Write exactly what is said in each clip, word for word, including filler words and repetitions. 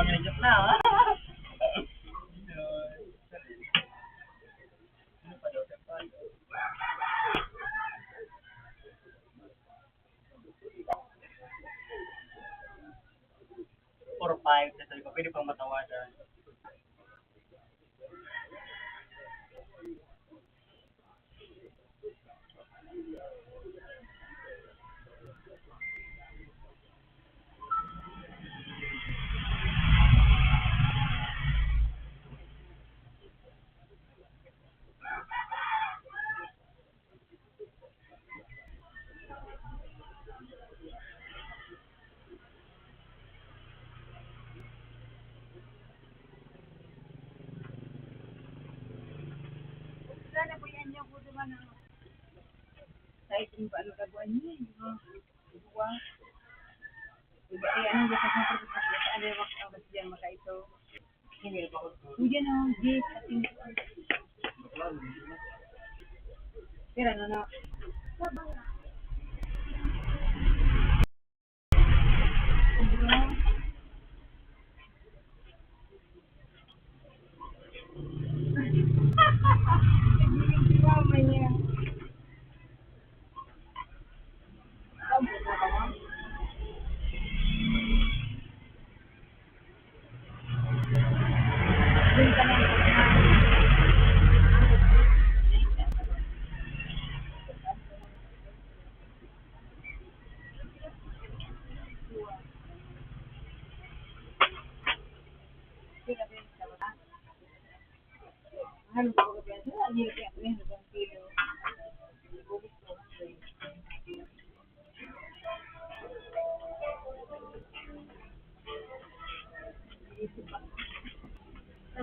Joke na, ah. Four, five, sa sabi ko, pwede pang matawadan. Sana po yan yung kudo man ang sa itong paano ka buwan niya, yung mga buwan. Iba, eh, ano, gusto ko sa pagkakasal, ano, yung mga kasiyan, maka ito. Hindi na pa ako. Hindi na, hindi. Pero ano na.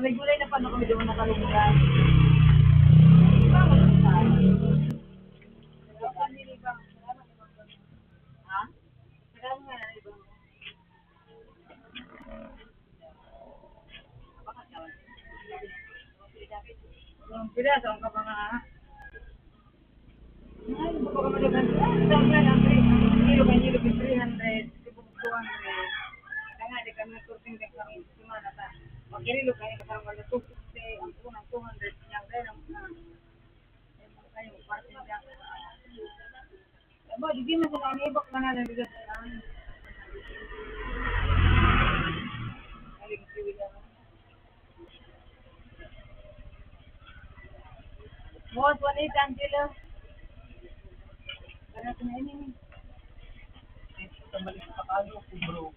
May gulay na paano kami doon nakalunggan. Di ba, masasal? Ha? Saka mo nga, di ba? Ang pila, saan ka pa nga? Ay, baka ka malagan. Saan ka lang, three hundred? Kilo ka, kilo ka, three hundred. Two hundred. Kaya nga, di kami nagturting ka sa mga semana ta. Magkirilo kayo, kasama ka na two fifty, ang punan, two hundred, kaya ang Aba, di, di man sila naibak na nga ng bigas na. Aling siwil lang. Boss, one eight ang kilo. Parang sa nainin eh. Ito, mali sa Tagalog, bro.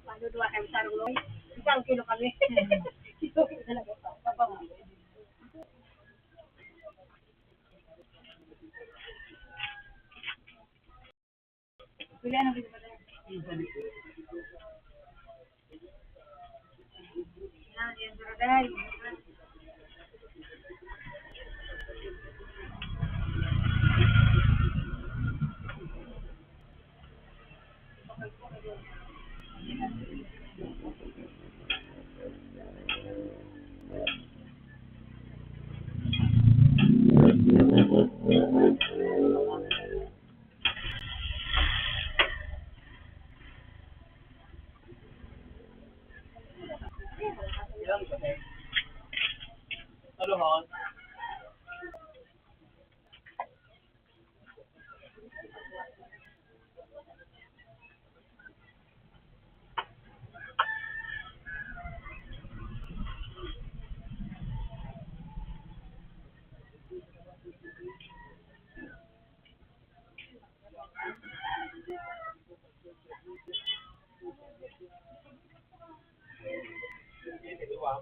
Paano duwa kayo sa rulong? Isang kilo kami. Kilo talaga. Pababa. Pila na ba? Yan, yan, brother. Huli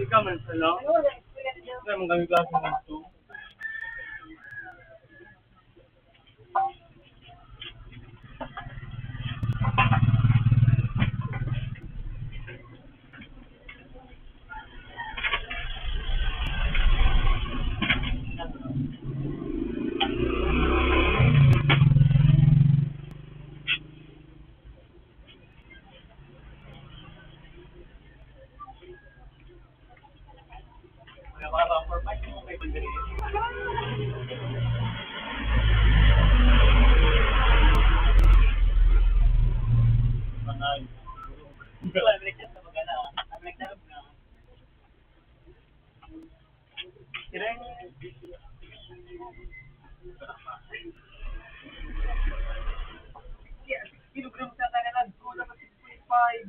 ka man sa lang. Kaya mong kami klase ng gusto. Kilogram sa kanya, nagkulang sa six point five.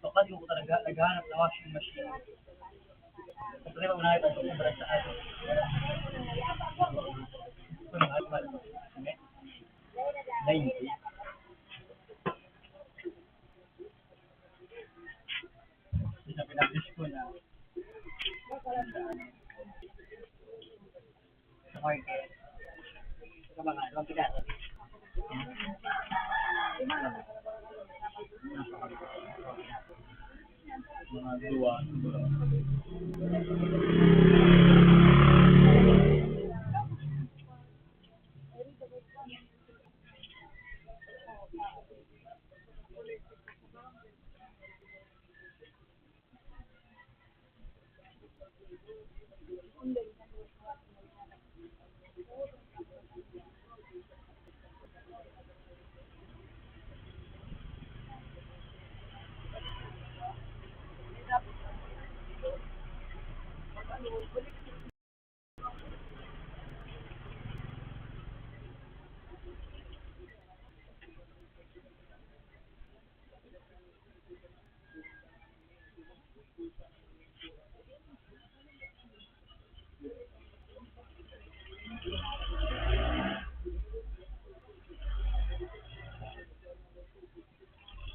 Kapag yung talaga naghahanap ng washing machine, problema mo na ito sa sobrang taas. Ninety. Hindi na pinag-wish ko na. Sa market. Sa mga, sa mga piraso. Mga duwa, siguro.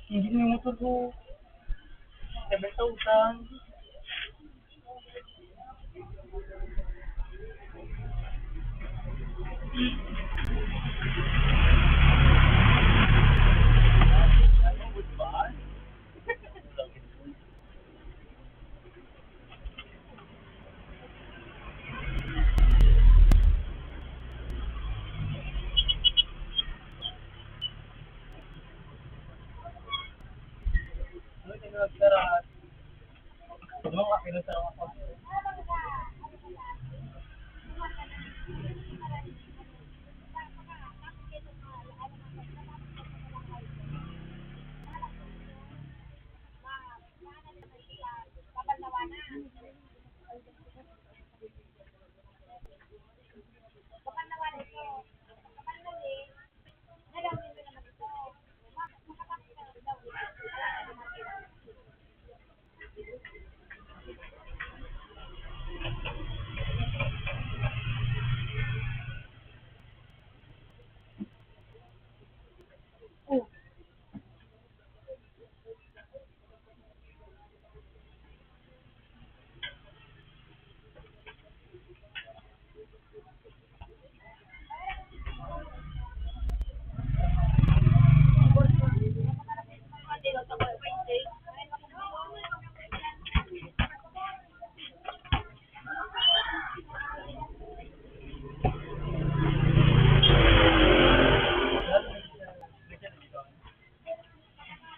Hindi na yung motor ko. Seven thousand.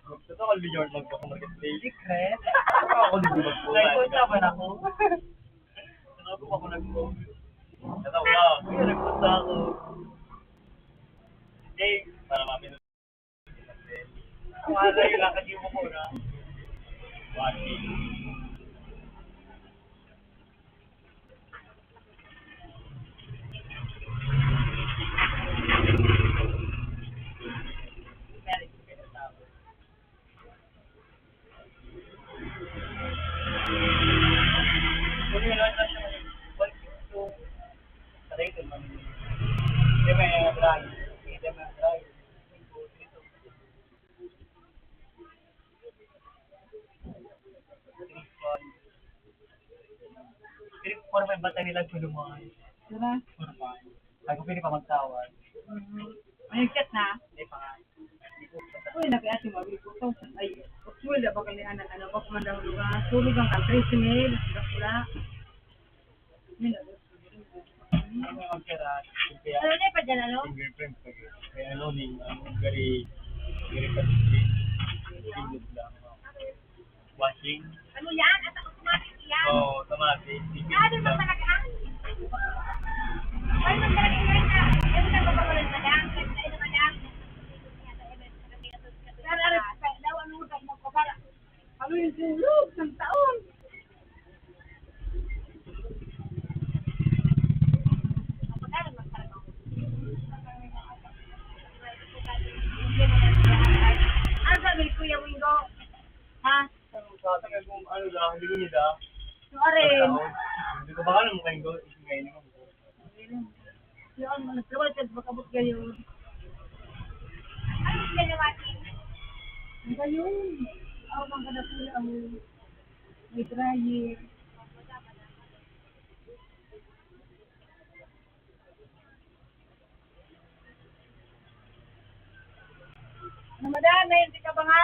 Gusto ko, Leon, magpa-marketplace. Secret? Ako, ako, di ba po? May punta man ako. Ano po ako nag-, Ito, wow. Kaya nagpunta ako. Hindi, para mapin-, wala yung lakad yung ko na. Watching. Four five ba tayo nilang tulungan? Sila? Four five. Ako pwede pa magtawag. Mhm. May chat na? Hindi pa nga. Uy, nag-ate mo, ay, actually, wala ba kami, ano, ano, pa kumanda ko, ah, tulog ang country, si Mel, wala. Yun, ano. Ano na pa dyan, ano? Fingerprint pa yun. Kaya ano, ni, ang gari, gari pa, pindot lang. Washing. Ano yan? At automatic yan. Oo, automatic. Ano naman talaga? Ay, magdalagay na. Ano na ba pala na lang? Kaya na lang. Pero, ano, daw, ano, daw, magpapara. Ano yung tulog? Isang taon. Ang pagkain, magpara. Ang sabi ni Kuya Wingo, ha? Ang tatanggal kung ano lang, hindi ko nila. Yung are. Hindi ko baka naman kayo, ngayon naman. Yun, nagtrabaho siya, makabot kayo. Ano yung ginawa niya? Ang gayon. Ako bang kada pula ang may dryer. Ano, madam? May hindi ka ba nga?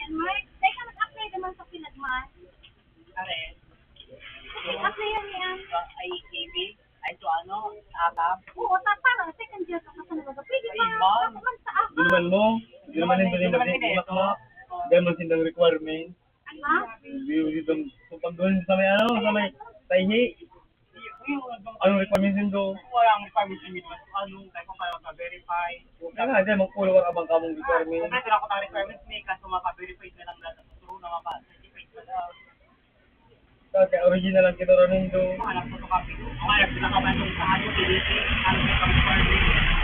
Yan, Mark. Teka, nag-apply naman sa Pinagmas. Are. Nag-apply yan, yan. Sa I A B? Ay, so ano? Akap? Oo, ta-, parang second year ka pa sa nagagawa. Pwede pa, Ay, man. Sa Akap. Di naman mo. Di naman yung Di naman pinipili. Di naman yung Dahil mo sindang requirement. Ha? Hindi, hindi, kung pag doon sa may ano, sa may Tayhi. Anong requirements yun do? Wala ang requirements ni Midwest. Ano, tayo kung kaya maka-verify. Kaya nga, dyan, magpulawar abang kamong requirements. Kompleto na ako ng requirements ni, kaso mapa-verify na lang natin. True na mapa-certified na lang. Kaya original ang kinura nindo. Mga nagphotocopies. Mga nagpinakaman sa ano, T V C, ano sa requirements.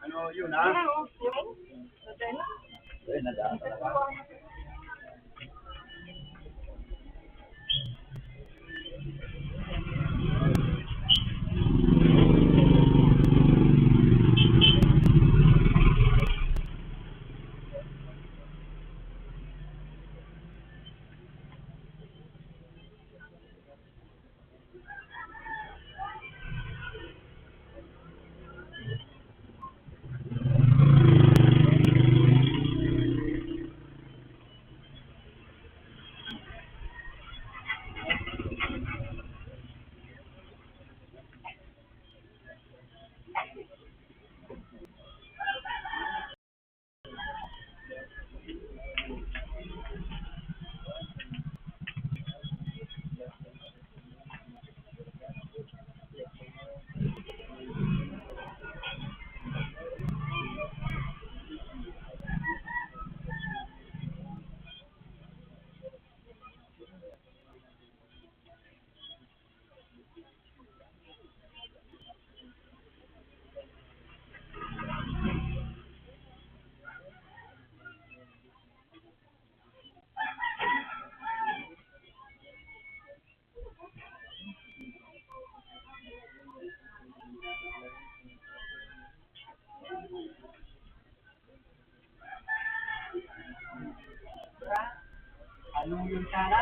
Ano, yun, ha? Ayun, nag-aano talaga. Ano yun sana?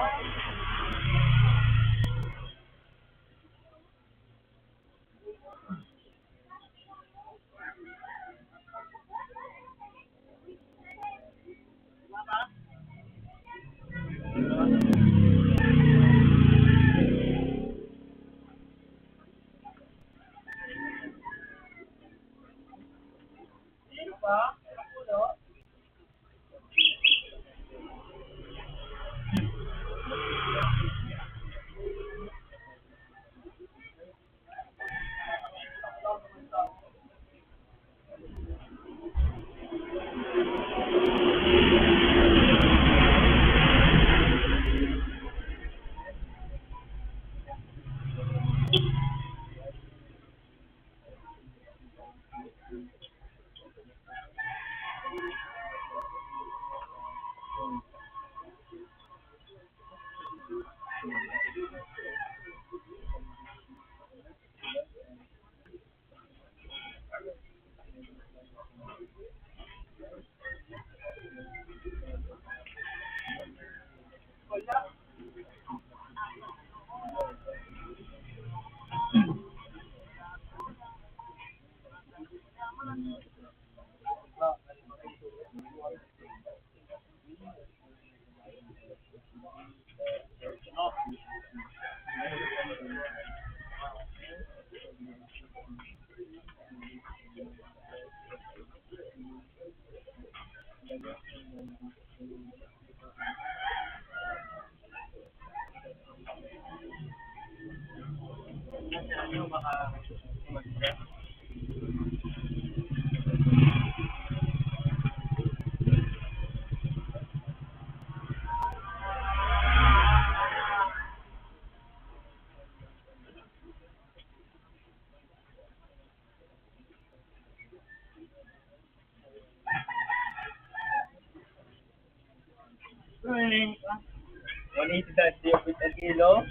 One eighty times zero point one kilo.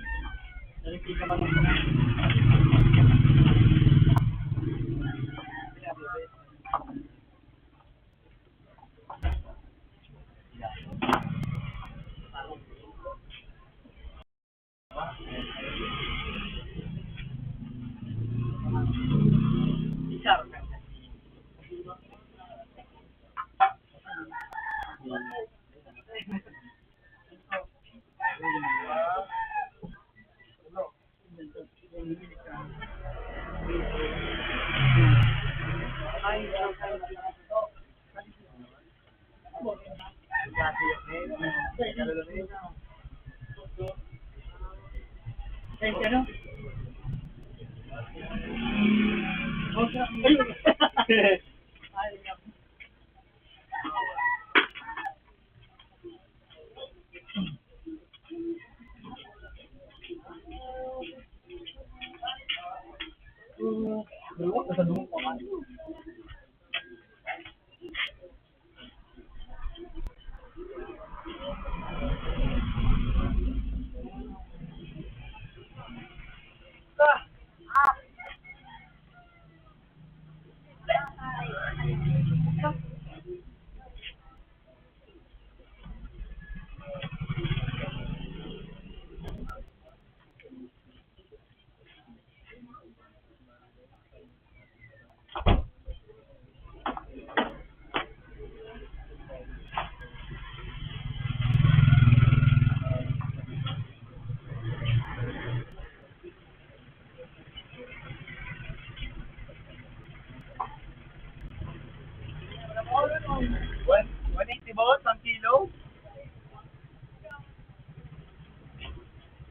One, one eighty, boss, ang kilo?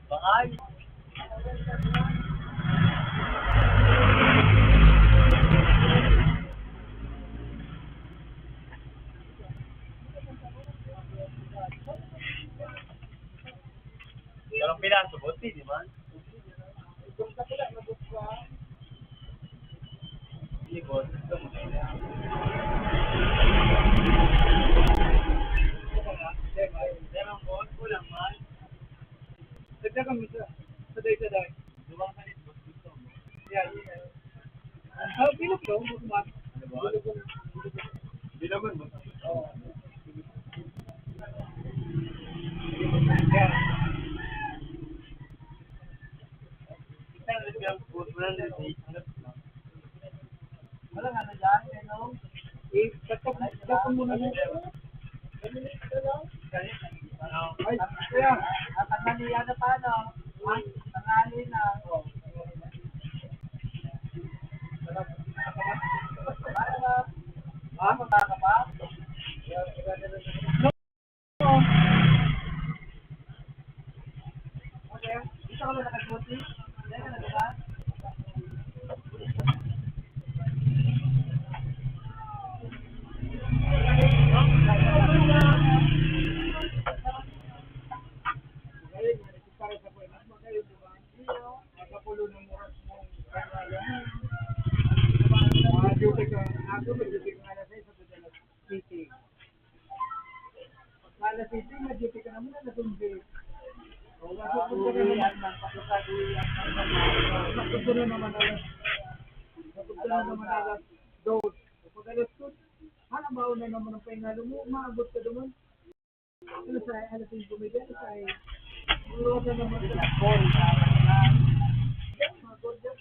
Bakal. Dalawang piraso, boss, di ba? Hindi, boss. Gusto mo kaya? Pero, boss, kulang man. Dagdagan mo sa, sa day-to-day. Duwang kalit, boss, gusto mo? Yan. Ah, bilog daw, boss, man. Ano ba? Bilog na. Bilog na, boss. Oo. Yan. Wala nga na dyan, ano? Eh, tatap-, tapon mo na lang. Ay, kaya. Ang tanghalian na paano? Ang tanghali na. Oh. Ano? Alas siyete, mag-duty ka naman, alas onse. O, masukod ka na naman. Masukod ka na naman, alas, masukod ka na naman, alas dos. O, pag alas dos, hala, mauna naman ang pahingalo mo, umaabot ka naman. Alas sa, alas singko media, alas sais. Umaabot ka naman, alas dos. Yan, mga gordya.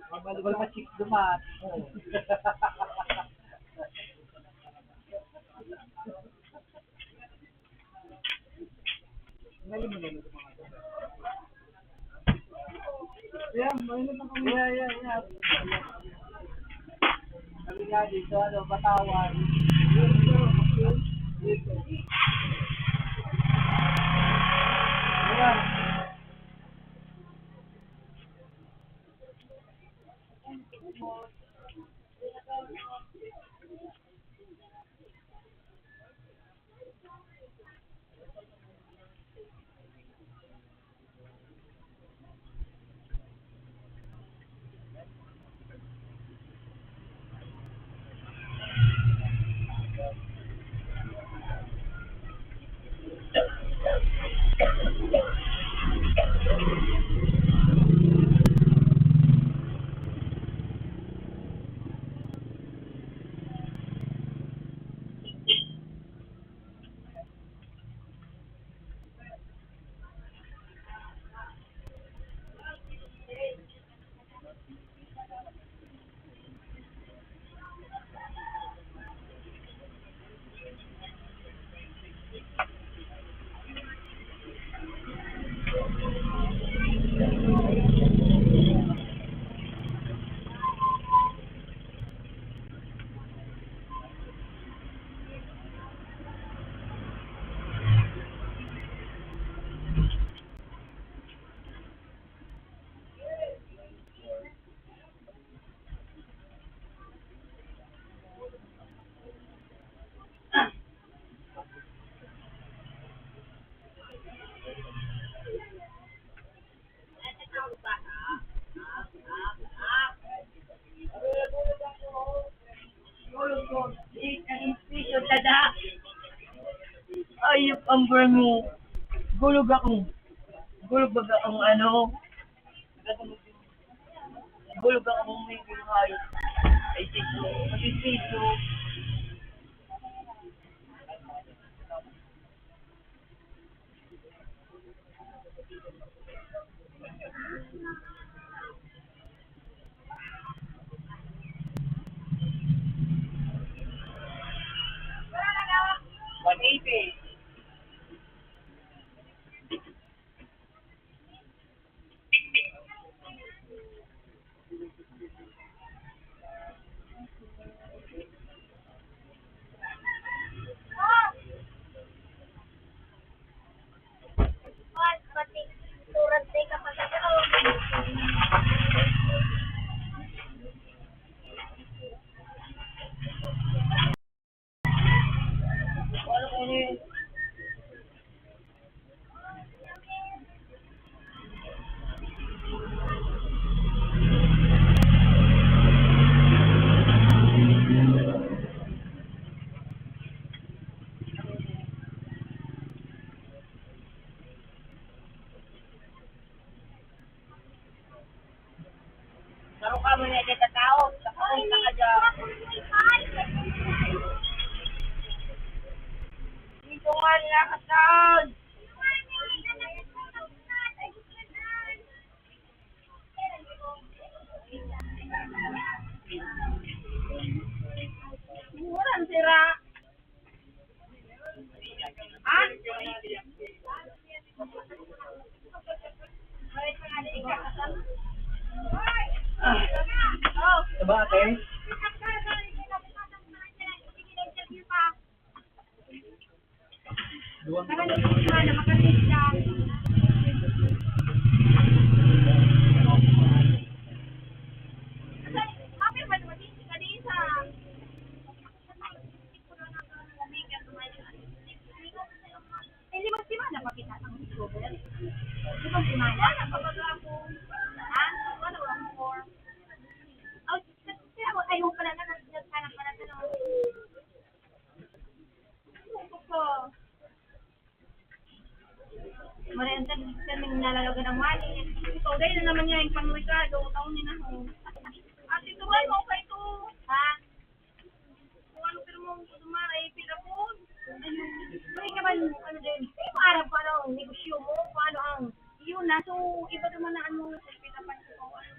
Mabalik pa chicks duman. Oo. Ayan, mainit na kami. Yeah, yeah, yeah. Sabi nga dito, ano, Batawan. Dito. Ayan. Ayop ang brand mo. Gulog akong, gulog baga akong ano. Gulog akong may gulhay. Ay, sito. Ay, sito. One eighty. Saro ka mo na dyan sa tao, sa kapunta ka dyan. Dito nga, nilakad taon. Murang sira. Ba, ate? Duwang. Eh, limang semana pa kita ang October. Limang semana, nagpabaga ako. Ha? Ano ang form? Oh, kaya mo, ayaw pala na, naghanap pala ka ng, ano ko. Marenta, kaming nalalagan ng money. Ito, dahil na naman niya yung pang Ricardo, taon niya na ho. Ate, tuwan mo pa ito. Ha? Kung ano, pero mo, ito, Mara, eh, pila po. Ano, pwede ka ba, ano din? Hindi ko aram kung ano ang negosyo mo, kung ano ang, yun na. So, iba naman na ano, pila pa ito, ano.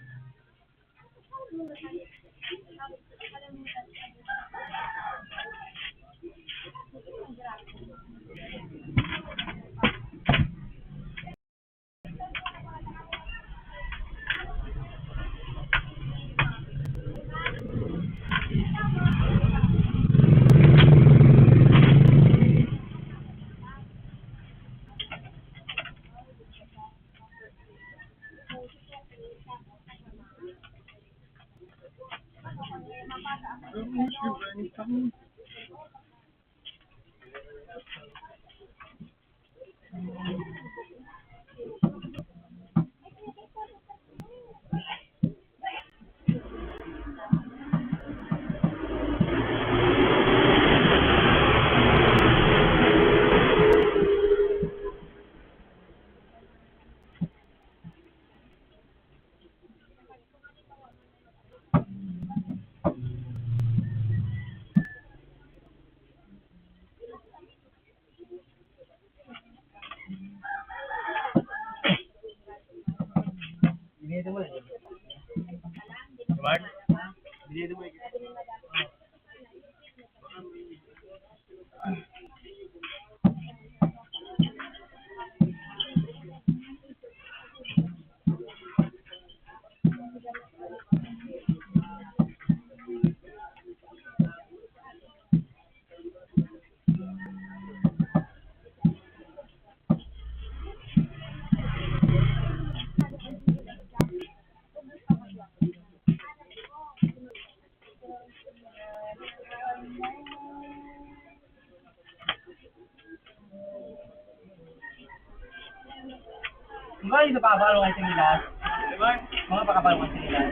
Mga isa pa kabalo ng sinilas. Diba? Mga pakabalo ng sinilas.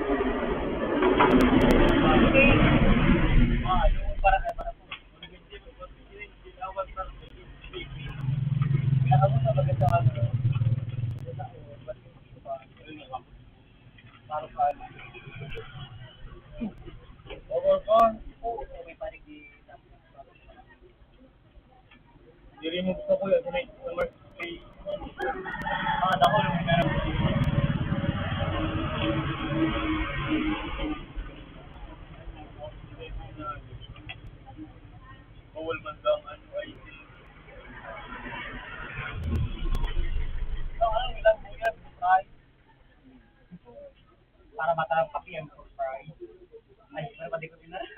Okay. Mga ano, para kay para po. Pinakauna, maganda ang ano. Para sa ano. Overall, oo, may panig di. Diri mo gusto ko yung may summer. Ah, dako yung meron. Bawal man daw ang ano, I D. Ang ano nila, kuya, price. Para matalang kape ang price. Ay, pero pati ko pinara.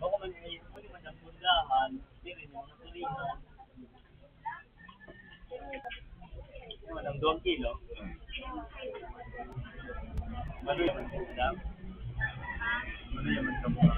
Bako man ay, pwede man ang pundahan, diri mo, natulingan. Ano, ang duwang kilo? Ano naman sa ulam? Ano naman sa mga?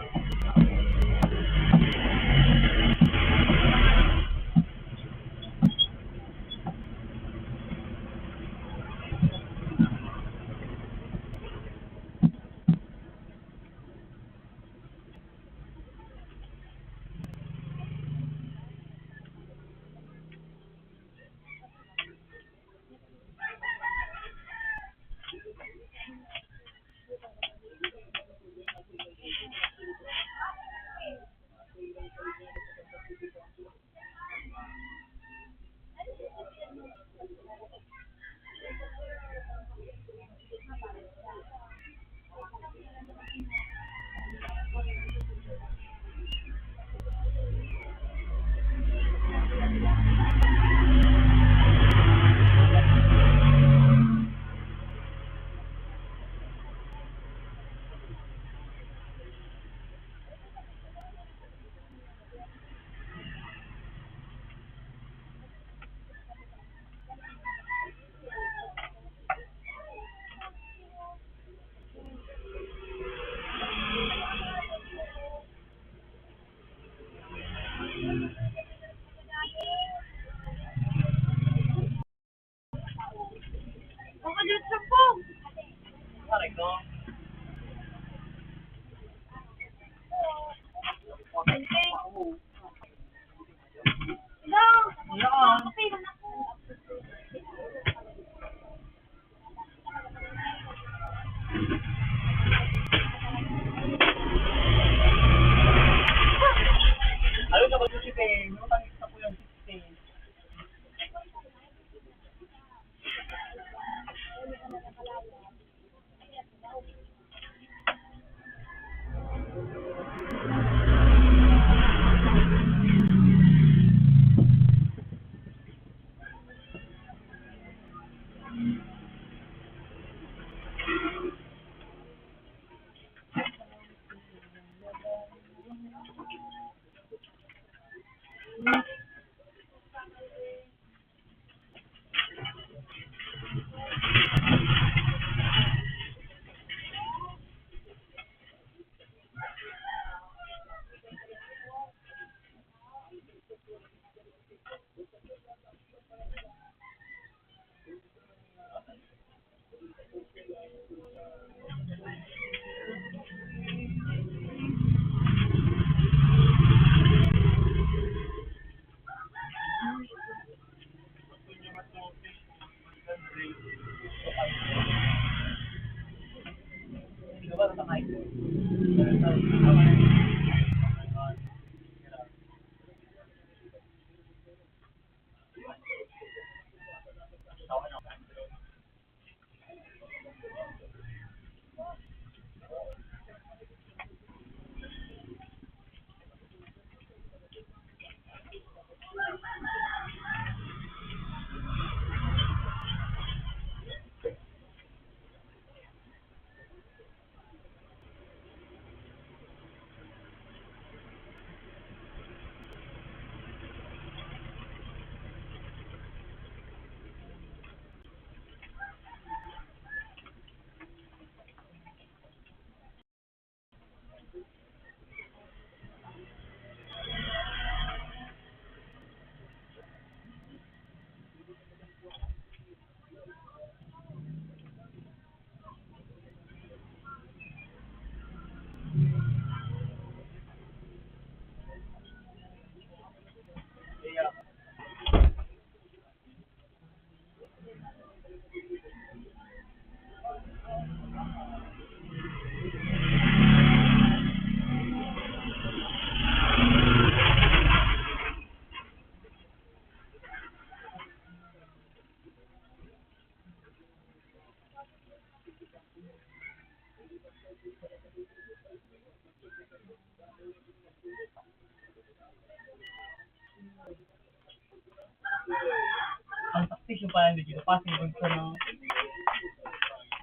Ang sakripisyo pala ni Jesus, pasimbag sa mga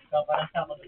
kaparasakot.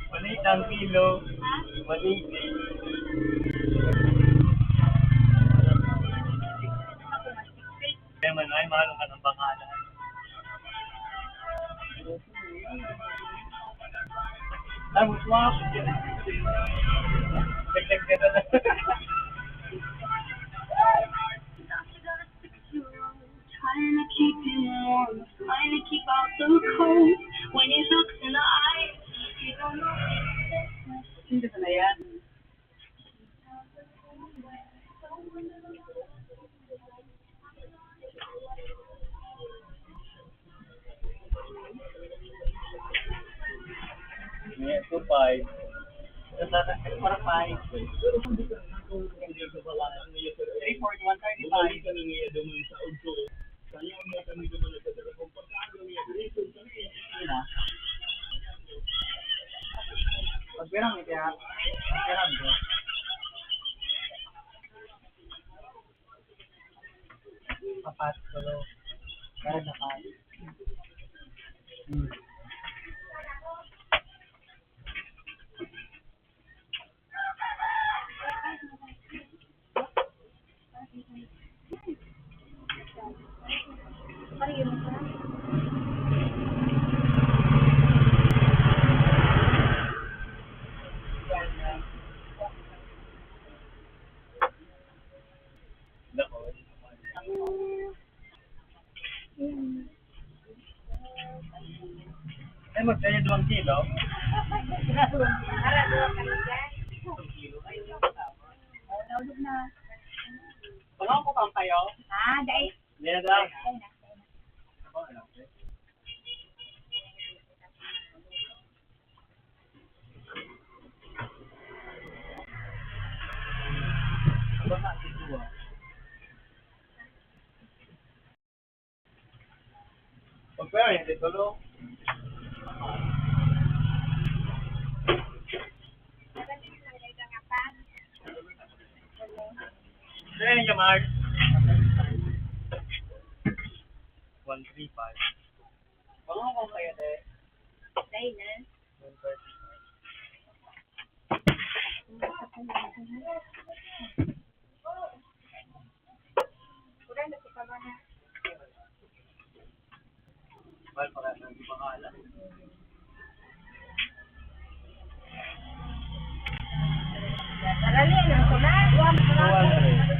Maliit ang kilo. Maliit. Kaya man, ay, mahal ka ng pangalan. Ay, muswak. Dagdag ka na. Trying to keep it warm, trying to keep out the cold. When you look in the eyes, you don't know. Hindi na yan. Yeah, two five. Para five. Three forty, one thirty-five. Pagpirang ito ya. Pagpirang ito. Apat, tulo. Meron na pa. Hmm. Ay, magkaya duwang kilo? Naulog na. Wala ko pang kayo? Ah, dai. Hindi na daw. Dai na, dai na. Pagpera yung titulo. Kaya yung Mark. One three five. Baka ko kaya, te. Dahil na. Sarali lang ko na. One hundred.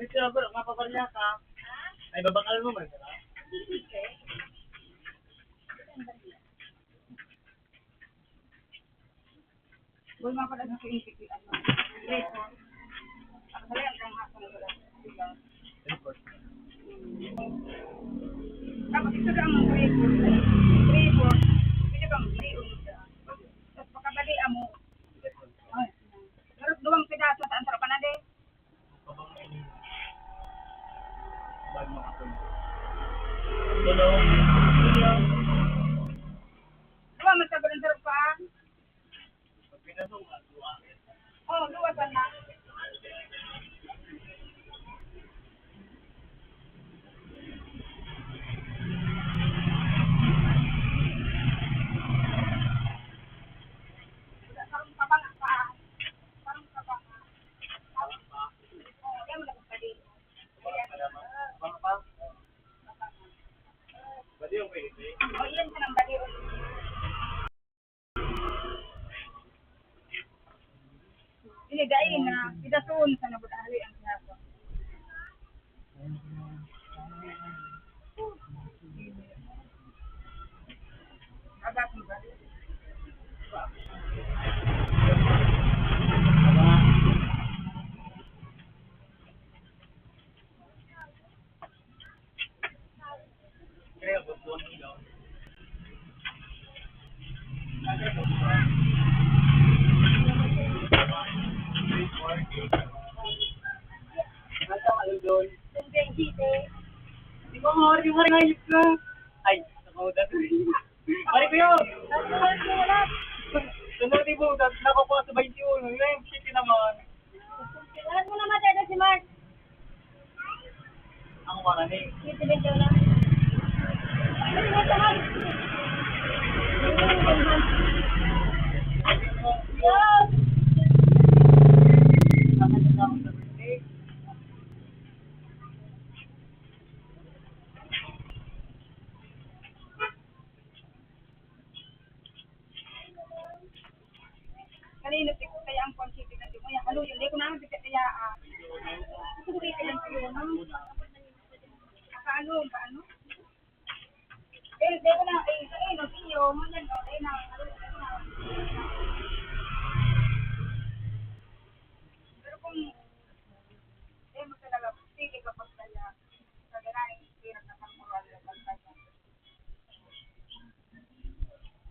Sila, bro, mapabarya ka. Ay, babangalan mo man, sila? Wala pa lang sa intik, ano, record. Ang dali ang hapon na wala. Record. Tapos ito lang ang record. Record. Pwede bang record siya? Tapos pakabali amo. Ay, pero duwang pedaso sa antro pa na, de. Hello. Hello. Duwa man sa barangay pa. Oh, duwa sana. Wala, parang kabanga pa. Parang kabanga. Oh, yan mo na pagpaligo. Ayan. Kabanga pa. Kabanga. Oh, yan ka ng baliw. Ini dai na, pidatoon sa nabudali ang ginagawa. Agat mo ba? Hindi ko nga, hindi ko nga rin ayos na. Ay, ako, dati. Pare ko yun. Sunod ibo, dat-, nakukuha sa twenty-one. Ngayon, shit naman. Alam mo naman, dada si Mark. Ang warani. Dito din daw lang. Ano yung sa Mark? Yes! Kanina, tik-, kaya ang kwan, city na di mo, yan, halo yun, di ko na ang tikit kaya, ah. Gusto ko tikit lang yun, no? Nakaano, paano? Eh, di ko na, eh, eh, no, iyo, mo yan, no, eh, na, halo yun, na. Pero kung, eh, mo talaga, sige ka pag kaya, sa ganahin, hirap na pang moral, pag kaya.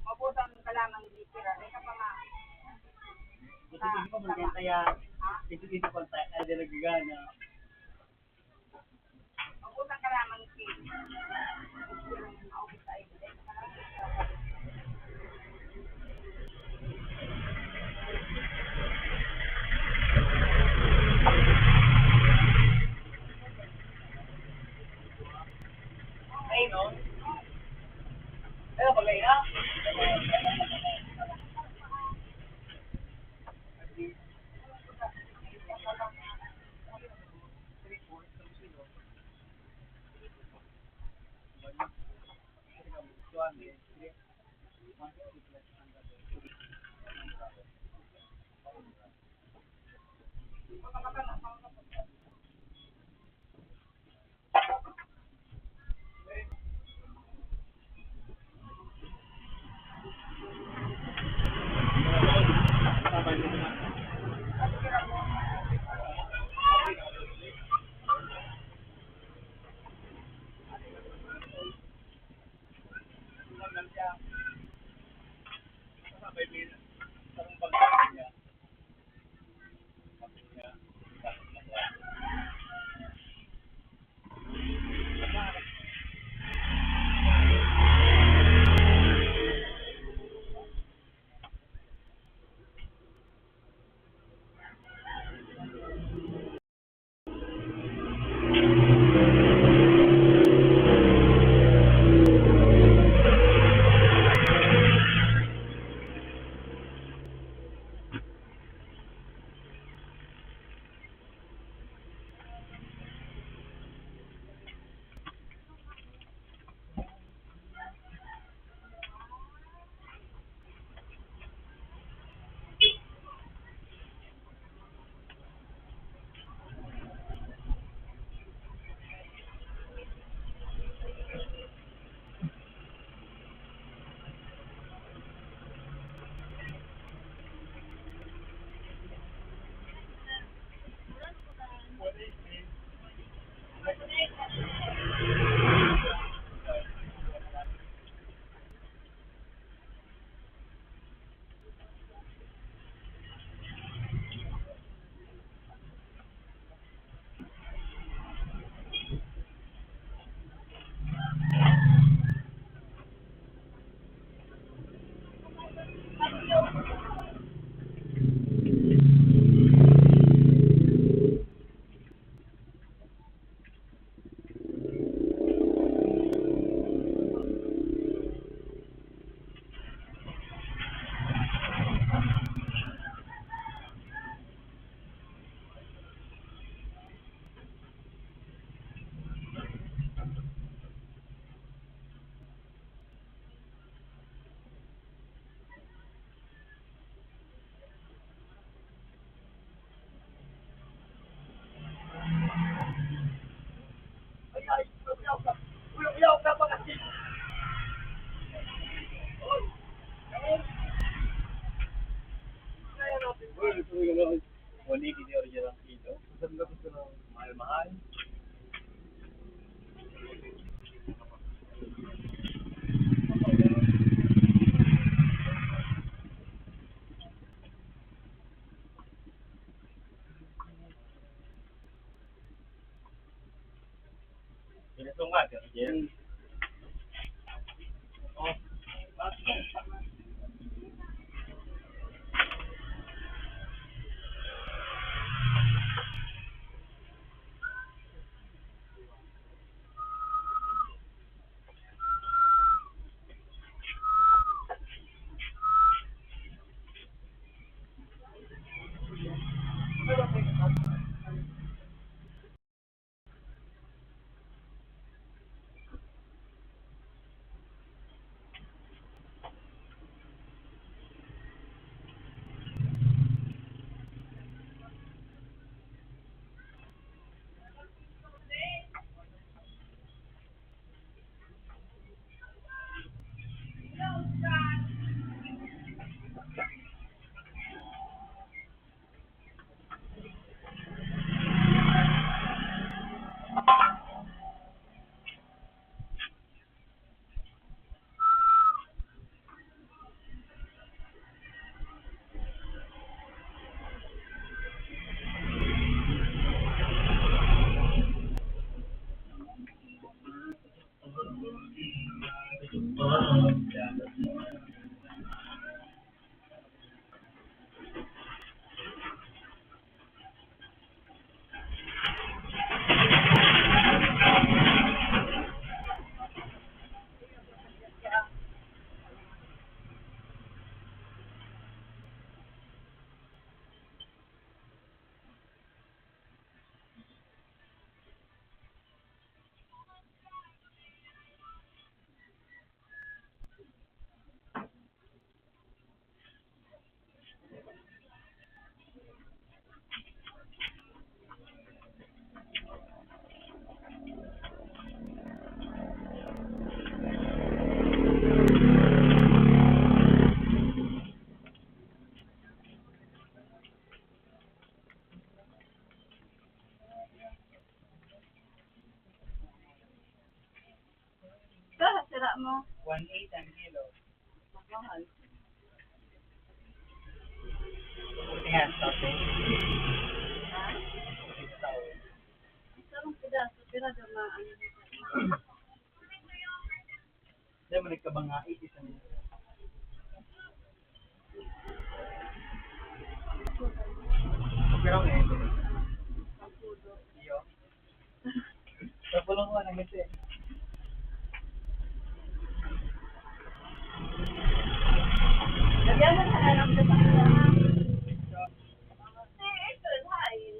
Maubusan ka lamang ni Tira. Ay, ka pa nga. Gusto ko pa man kaya, ito, ito pa tayo, ay, di nagagana. Maubusan ka lamang ni Tira. Maubos tayo. Ay, no? Ay, bagay na. One eighty di original kilo. Mahal-mahal. Pinasungat, Sir Jen. Oh. Ito, sira mo. One eight ang kilo. Mahal. Buti nga, sabi. Ha? Isang piraso, pira daw na ano. Diyan mo nagkabangai, isa niya. Pero eh, iyo. Sa pulong ko, nangisi. Lagyan mo sa alam sa pagkakas. Eh, ito, hain.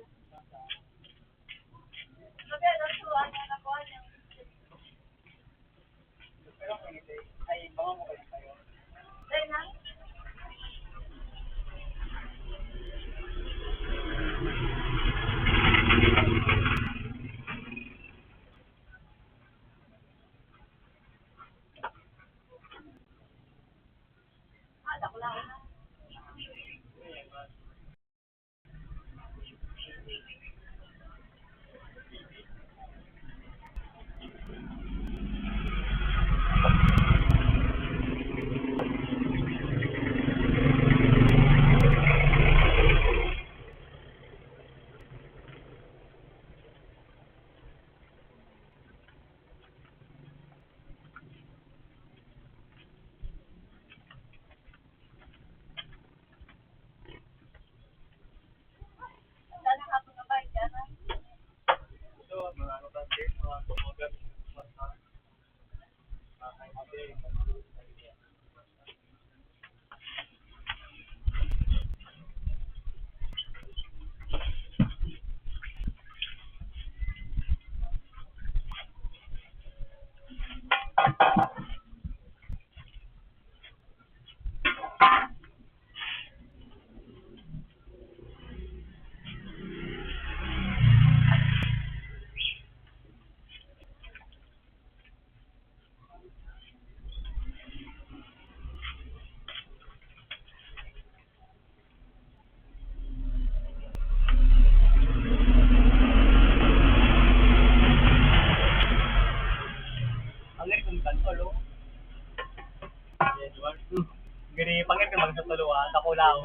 Ulaw.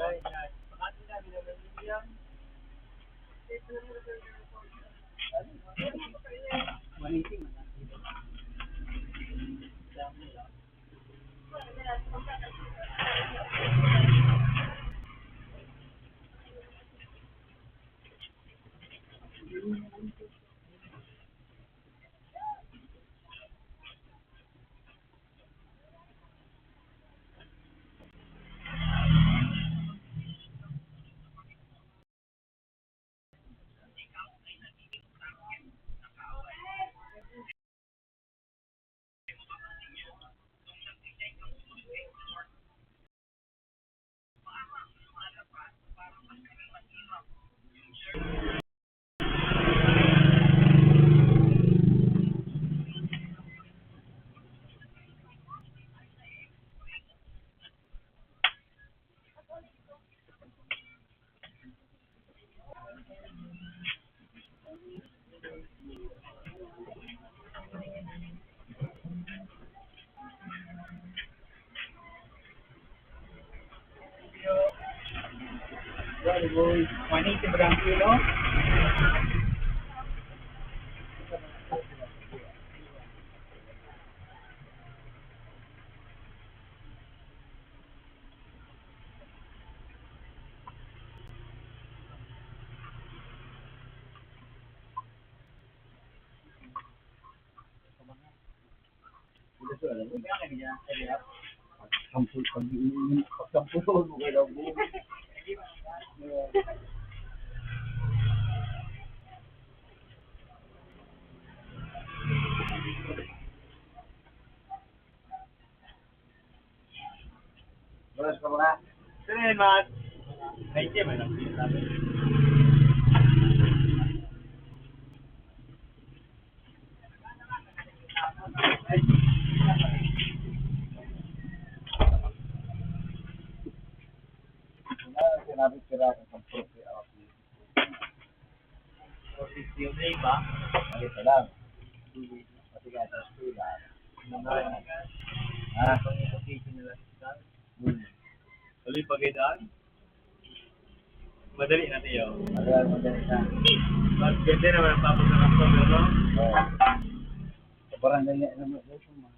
One eighty per kilo. Sampul, pag, pag sampul, okay lang po. Oras ka muna. Sino yun, Mat? Ay, hindi, may nagpinta. Wala, sinabi, sira ka sa property. Posisyon na iba. Mali pa lang. Pati ka sa eskwela. Ano nga? Ha? Pang-education na lang sa Hmm. Tuloy pa kayo daan? Madali na, Tiyo. Madali, madali na. Mas ganda naman ang tapos ng October, no? Oo. Sa barangay nga naman, ito, mga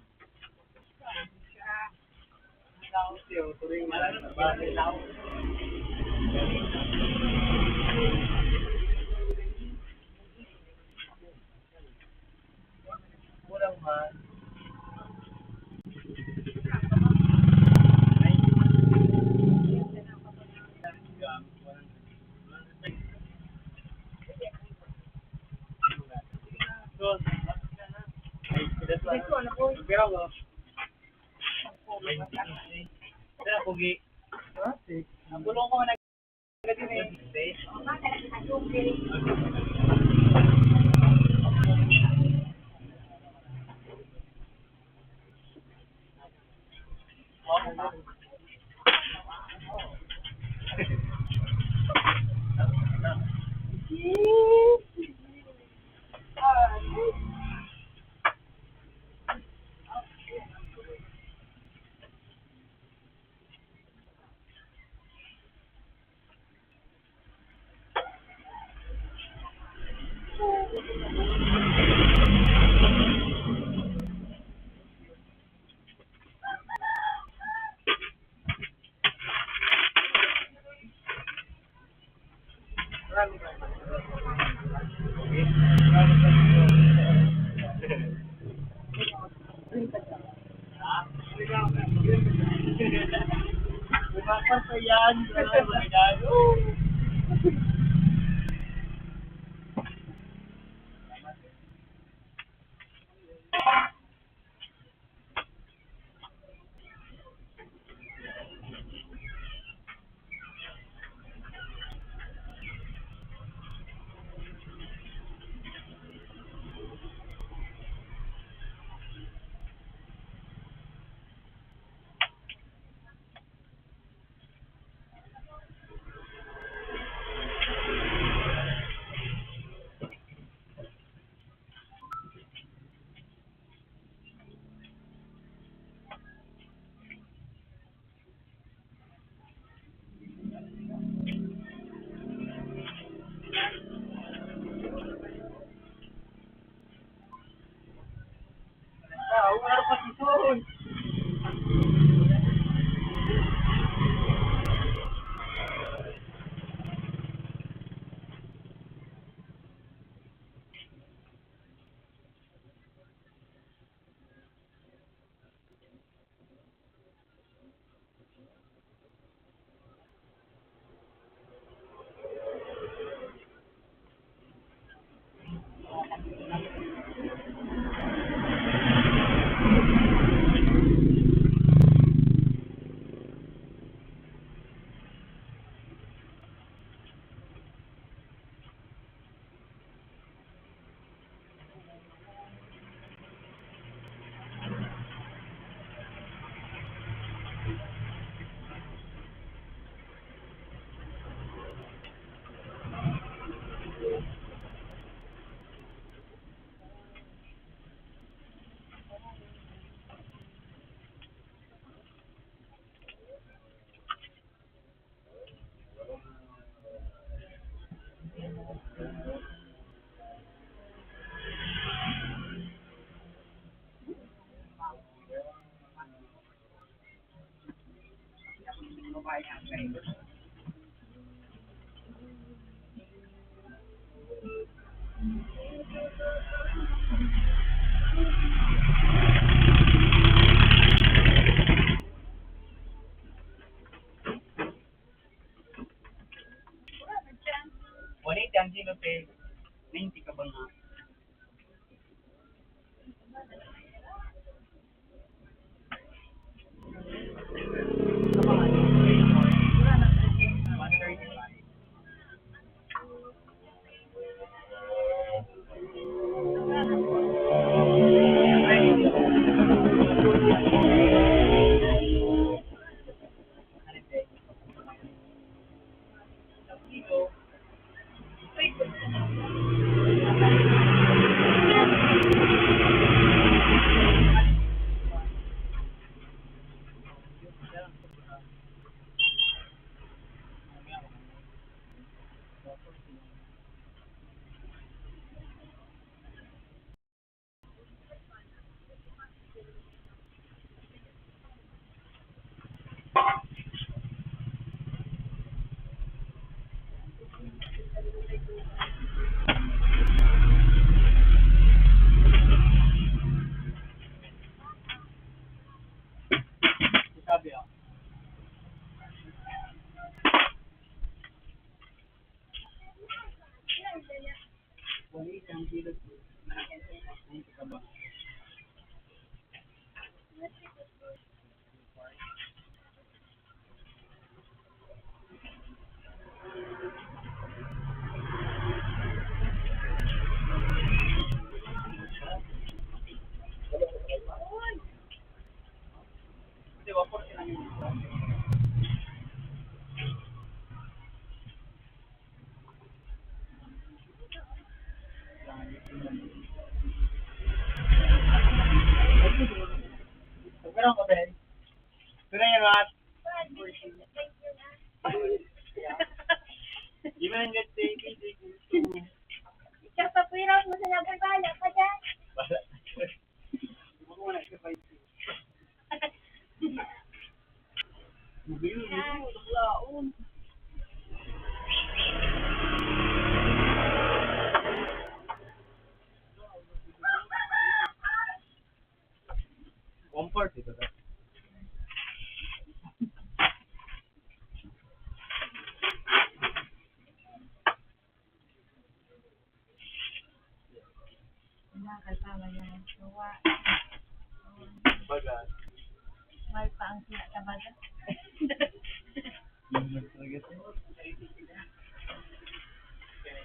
Kulang man. Pero mo. Kaya pugi. Ang bulong ko na Umapas na yan. Grabe, mga dado. Wala yung Angelo, te. Ninety ka ba nga? Sabi, ah. Pero ako, Ben. Ito na yan, Mat. Di ba yung get baby, di gusto mo? Ikaw, papiraw mo sa labay, bala ka dyan. Bala. Comfort ito, sir. Wala ka pa, wala. Gawa. Baga. Mahal pa ang kinakabaga. Yun lang talaga, sir. Pwede, pwede. Ha? Pwede.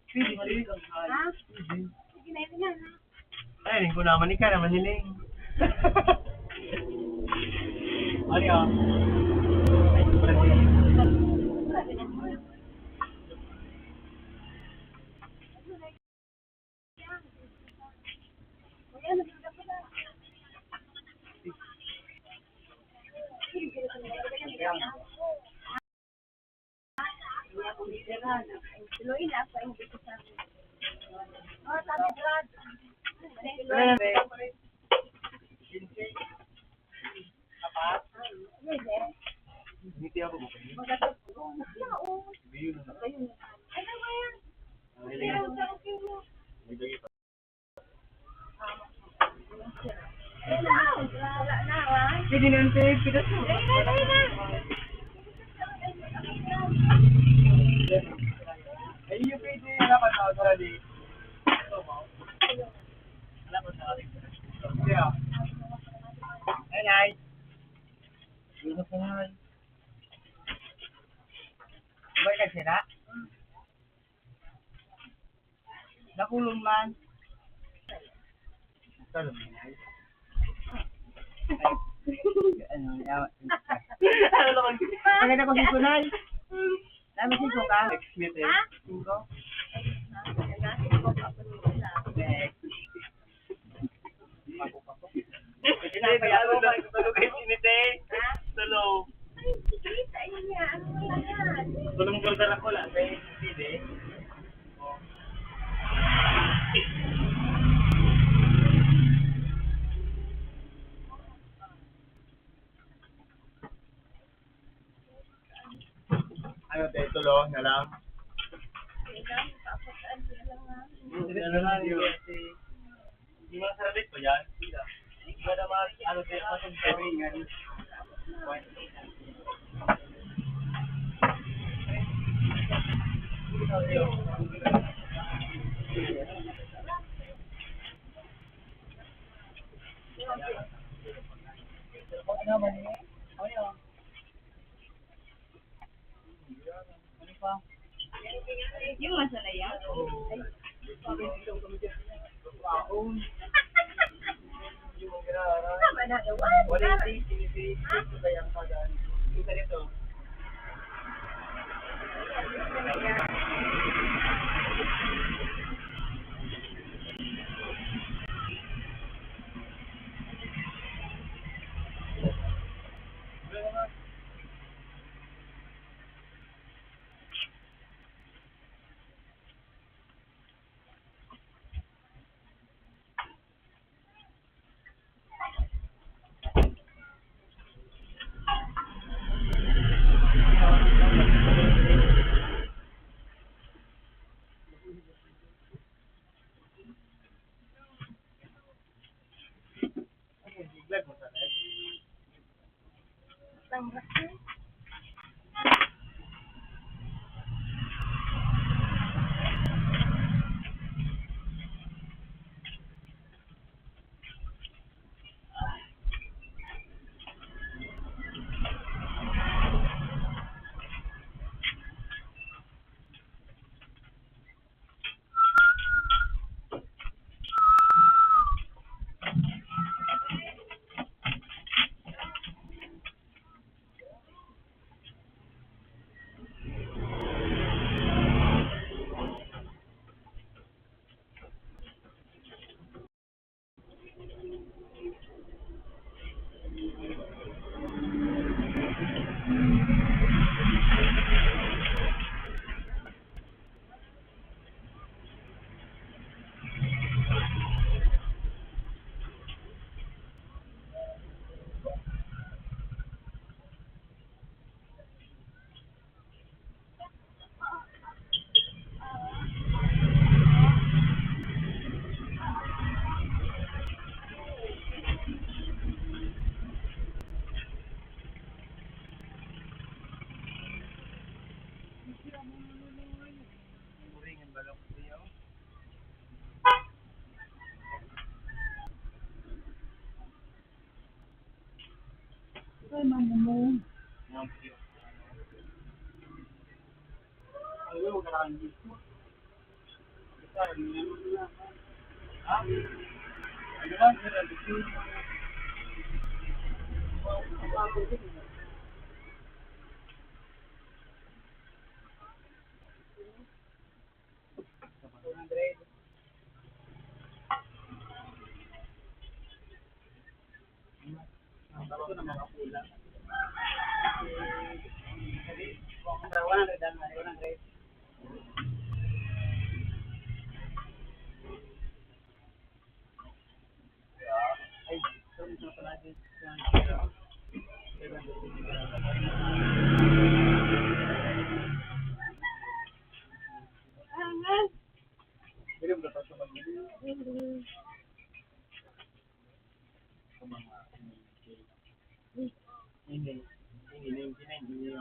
Sige na, yun na, ha? Ay, ko naman, ikaw naman, hiling. Ano yan? Ngiti ako ba? Ayun. Pwede na yung save, pitas mo. Ay, yung pwede, dapat na, para di. Ito mo. Wala pa sa akin. Kaya, ayun, Guys, sino po nga? Sabay ka sira? Nakulong man. Ano, yawa. Ano naman? Maganda ko si Kunay. Dami singko ka? Next meet eh. Ha? Singko? Next. Hindi, ano, tulog kayo, sinite. Ha? Tulog. Ay, sige, sa inyo niya. Ano mo yan? Tulog yung dala ko lang. Kaya hindi, eh. Ano, te, tulo na lang? Ano lang, yung, yung mga sarili ko yan, sila. Wala naman, ano, te, pasok sa ring, ano. Ano naman yun? Ano yun? Ano pa? Yung masala yan? Ay, tama na, iwan. Wala yung taste, yung taste, yung kaya ang pag-, yung ganito. Ay, mama mo. Ito na mga pula. One hundred ang, one hundred. Ay, sorry, sa pala din. Angas. Pero wala pa sa pag-, sa mga, hindi, hindi, hindi, hindi, hindi,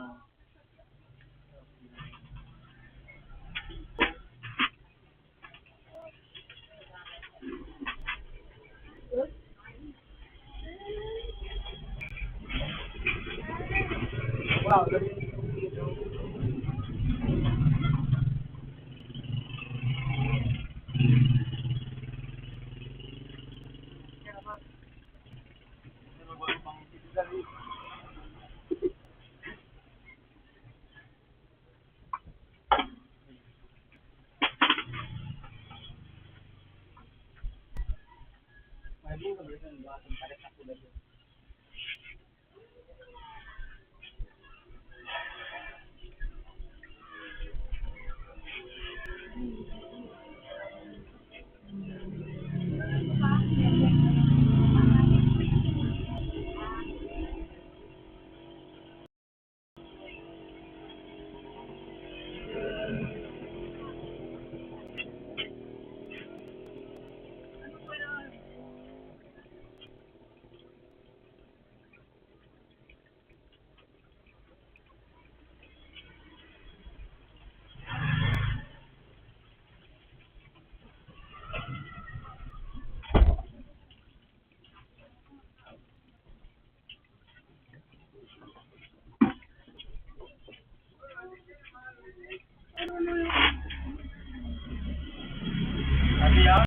Sabi yan.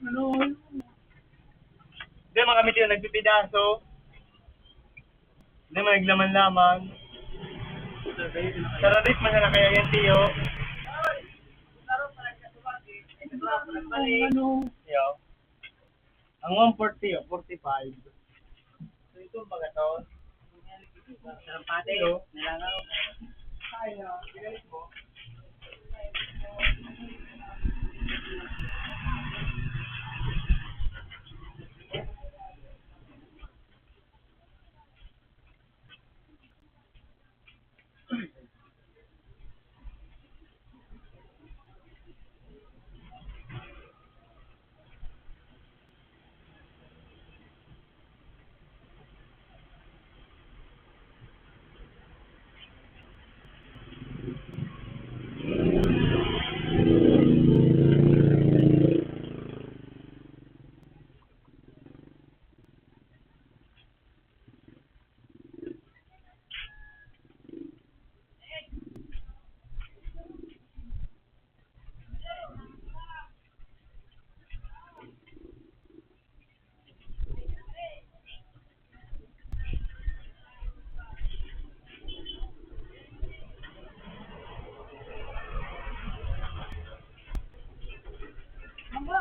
Ano? Di, mga kami yung nagpipidaso. Di, mga naglaman-laman. Sarabit man na kaya yan, tiyo. Ano? Yo. Ang one forty, oh, forty-five. So, ito, baga to. Sarapati, oh. Nilangaw. Ay, ah, pinalik mo.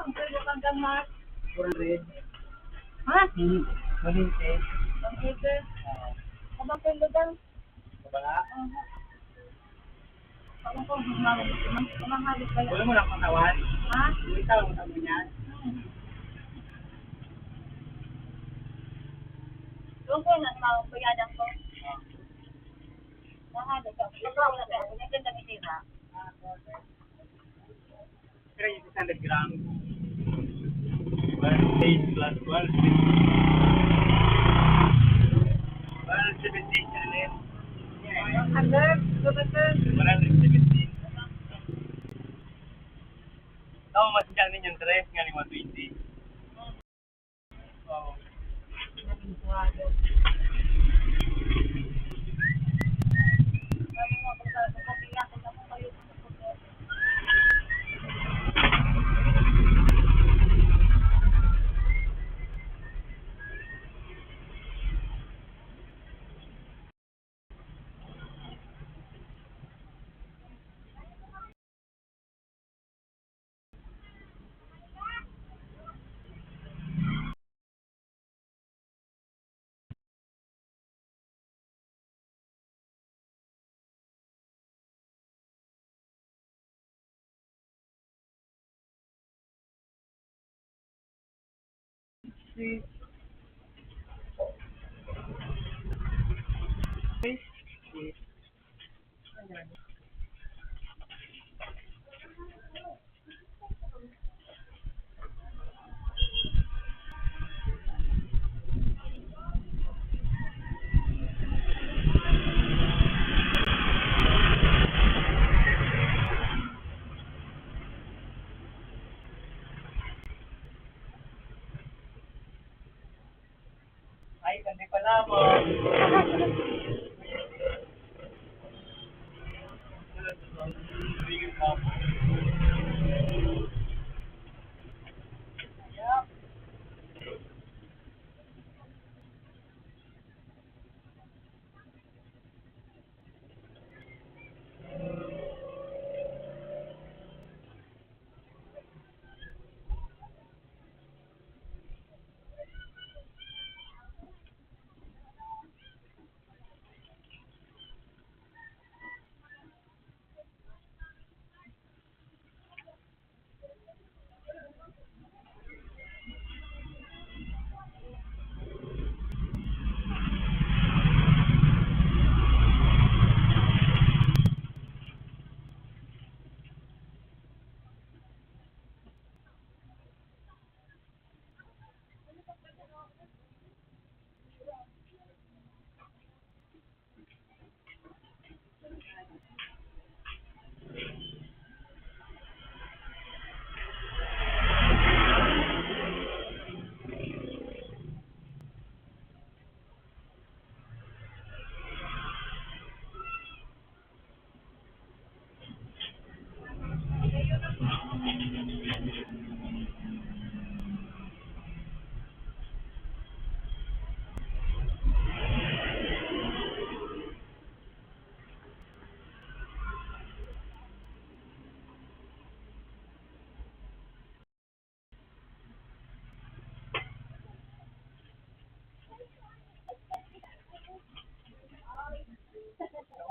Ang pwede kang gamas? Four hundred. Ha? Hmm. One eighty. One eighty? Oo. Kabang pwede daw? Kabang? Oo. Kabang ko, mamahali kaya. Wala mo lang katawan? Ha? Wala mo lang katawan yan? Hmm. Doon ko na, sa mga kuyadan ko. Mahali ka. Ito ang nag-, nagandang itira. Pero yung six hundred gram, one eight plus one seventeen. One seventeen ka rin. One hundred, two hundred. One hundred seventeen. Tama, mas dyan ninyong tres, nga lima twenty. Ay, Hindi pa naman.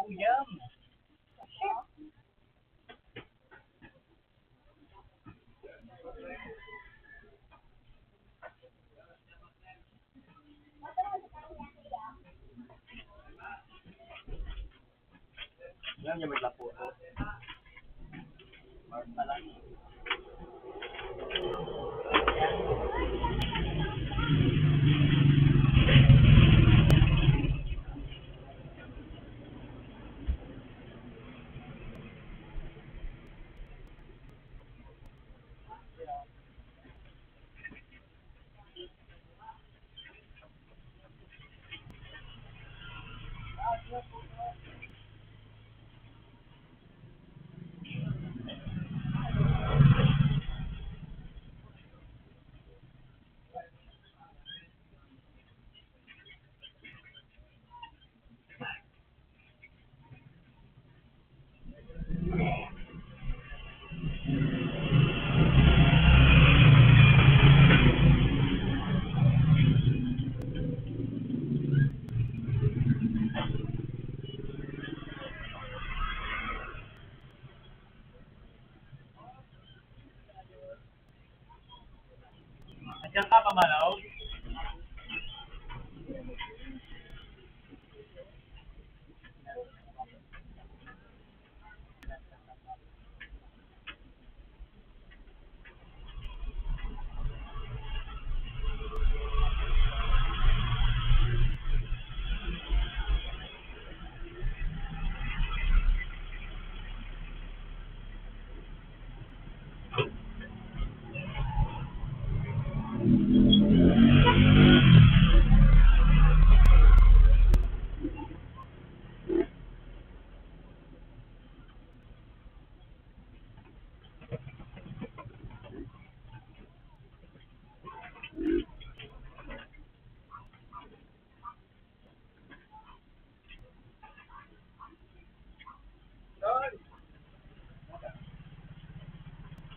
Uyam. Yan yung may laputo. Mark na lang. Diyan ka, pamalaw.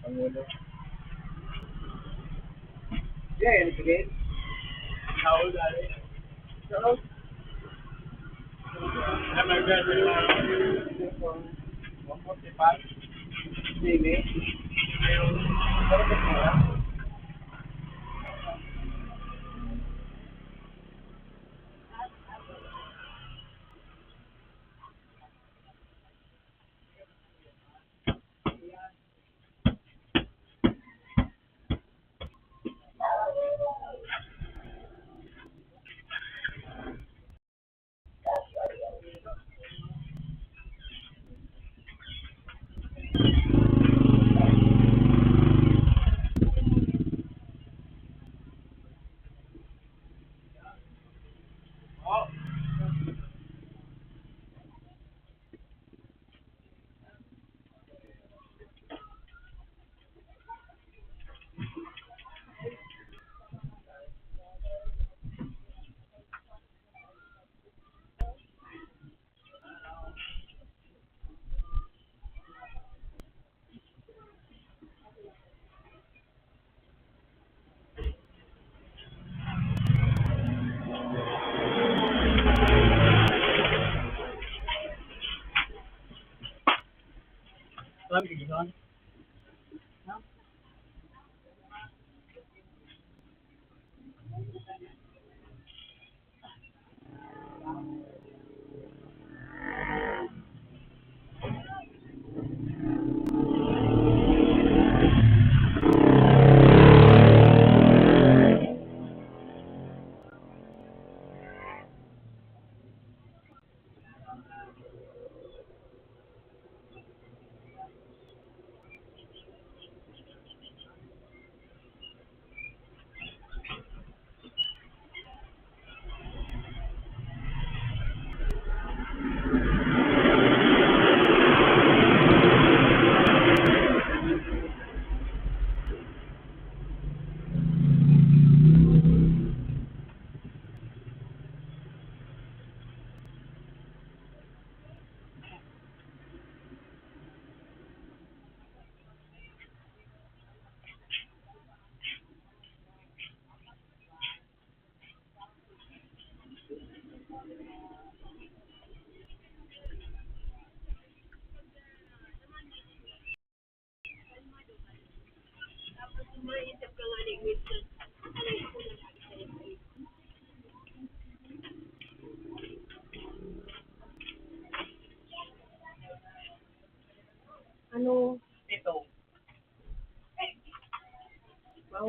Pangulo. Yeah, yan, sige. Saul, dali. Saul. One forty-five. Sige.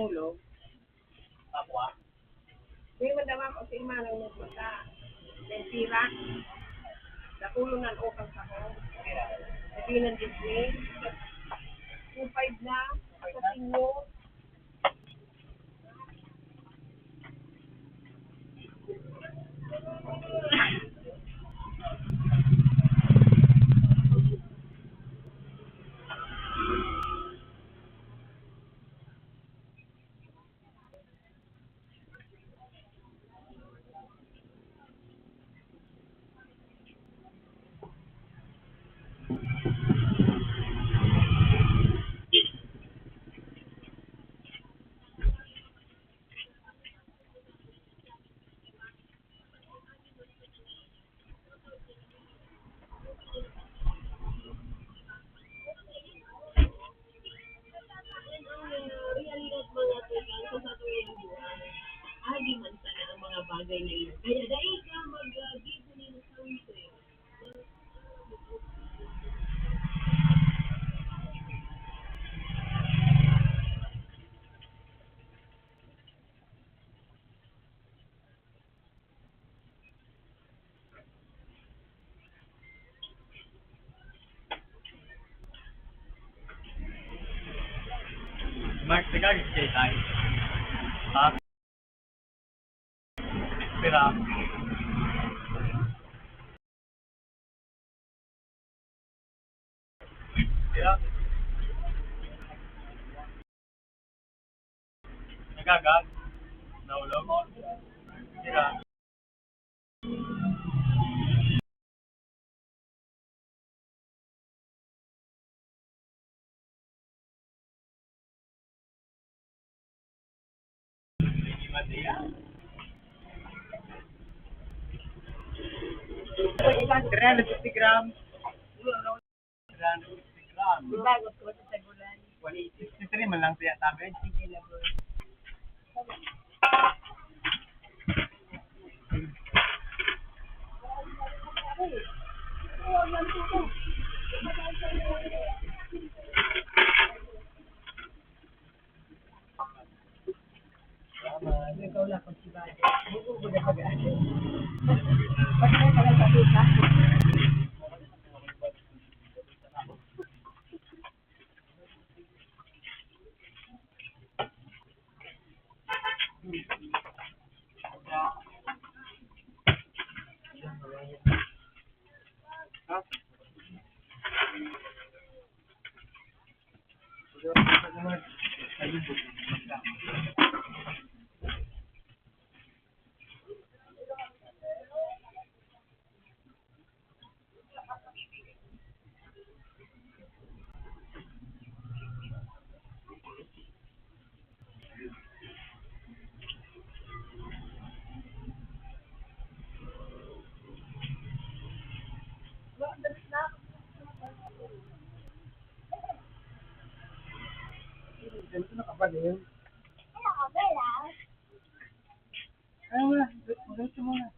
Tulog. Tapwa. Di man daw ako si Imanang nagmata. Mentira. Nakulong na ang utang sa ko. Hindi nang Disney. Two five na. Sa senior. Realidad, mga tikang, sa satuyang buhay. Agi man sana ang mga bagay na iyan. Kaya dai ka mag-, ah, gibunin sa witness. Mark, taga Rizal tayo. Ha? Pira. Pira. Nagagag. Nahulog. Pira. Three hundred fifty grams. Three hundred fifty grams. Di ba, gusto ko sa tagulan? One eighty. Sixty-three man lang siya, tabi. Sige na, boy. Ikaw lang, pag si Bade. Buko ko na pag-aano. Pag may pala sa tuta. Ganito na ka ba, Leo? Ano na? Ganito mo na.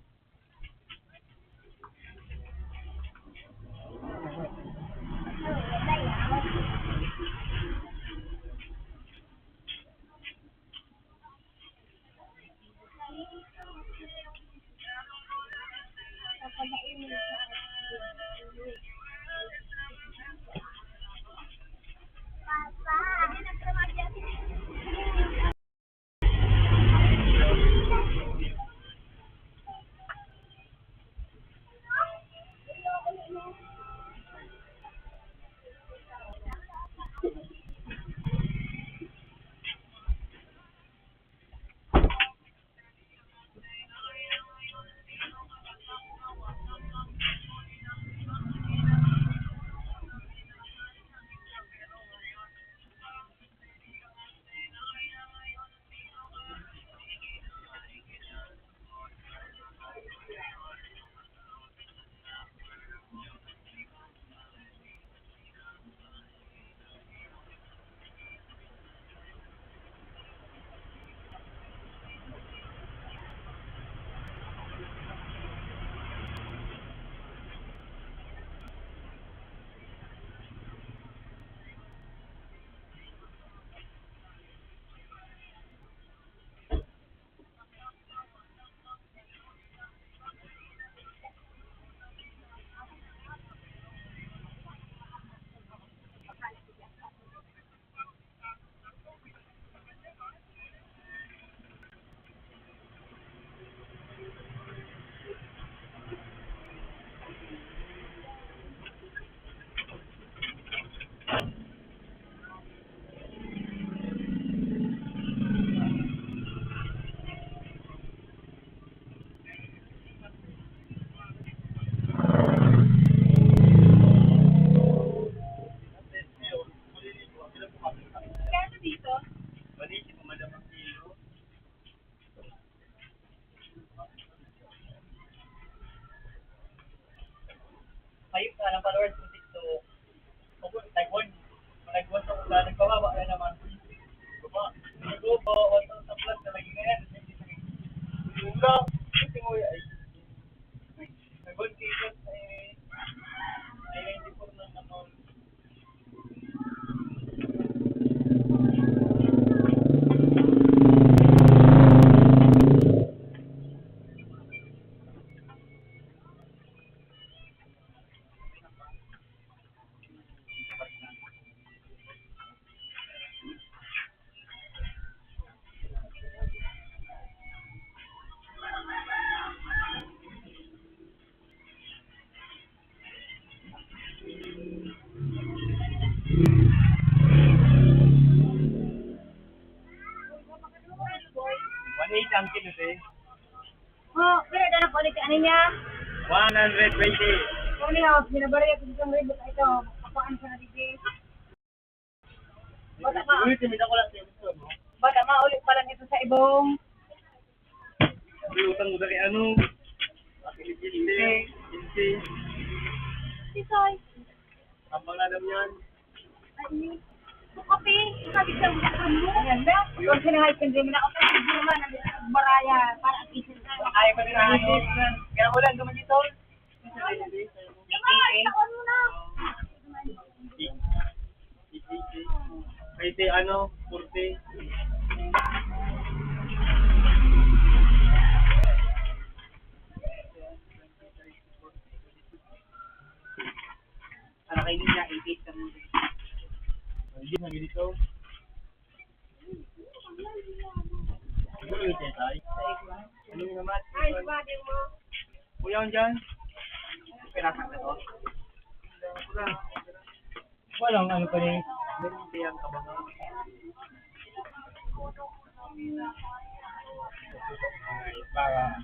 Hayop na ng followers sa TikTok. Opo, tag-one. Tag-one sa mga nagbababa na naman. Baba. Nag-upo, one thousand plus na lagi na yan. Yung lang, yung tinguya ay. Nag-one K plus na eh. Ay, ninety-four na naman. One eighty ang kilo, eh. Oh, pero dala po ulit, ano niya? One hundred twenty. Kung niya, binabarya ko isang ribo sa ito. Kapaan sa nabibig. Bata ma. Uy, timida ko lang sa gusto mo. Bata ma, ulit pa lang ito sa ibong. Uy, utang mo dali, ano? Pati ni Jesse. Jesse. Tisoy. Ang pangalan niyan? Ay, buka, pe. Sabi sa utak mo. Ayan na. Huwag ka na, hindi mo na ako. Pero siguro man, ang baraya, para at least. Ay, pati na, ano? Kaya wala, duman dito. Ay, takon mo na. Kay te, ano, forty. Ano kayo niya, eighty-eight kami. Hindi, nandito. Ano yung tetay? Ano yung naman? Ay, sabi mo. Kuya, ang dyan? Pinasak na to? Walang ano pa rin. Hindi ang kabangan. Ay, para.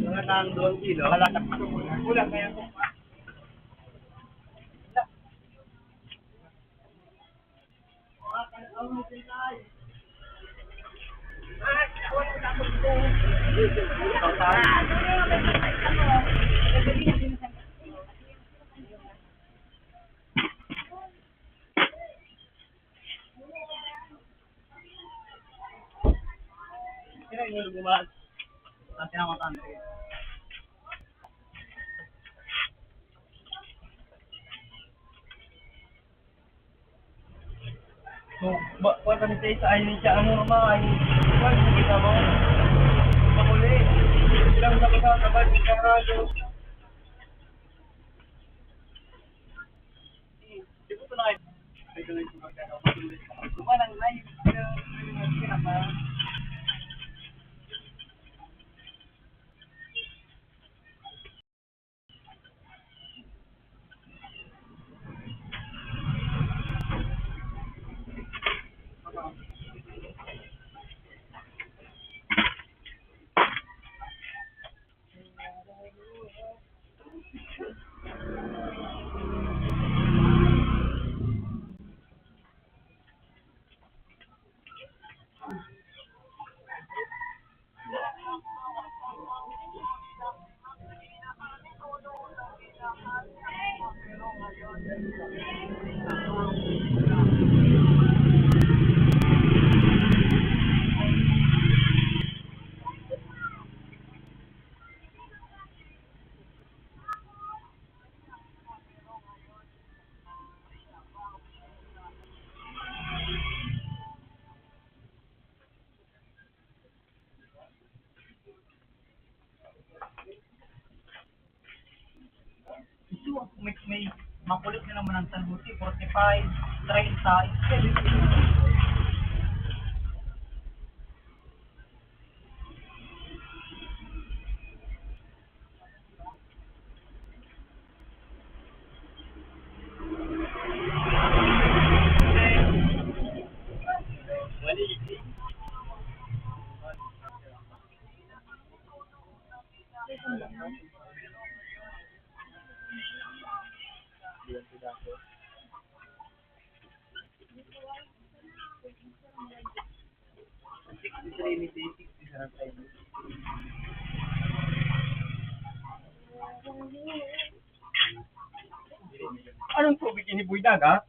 Mga nang doon kilo. Wala na. Wala kaya. Sino yung gumawa? Ang tinawag ko. So, ba, kuwan kami sa isa, ay, siya, ano, ama, ay, kuwan, kita mo? Makuli. Ilang sa mga kabal, sa ralo. Di ko ito na kayo. Ito na yung pagkakapag-ulit. Kuwan ang live, uh, pinaka- Ito, may, may makulit na naman ang salbuti, forty-five, treinta, Anong tubig ini, Boy Dag, ha?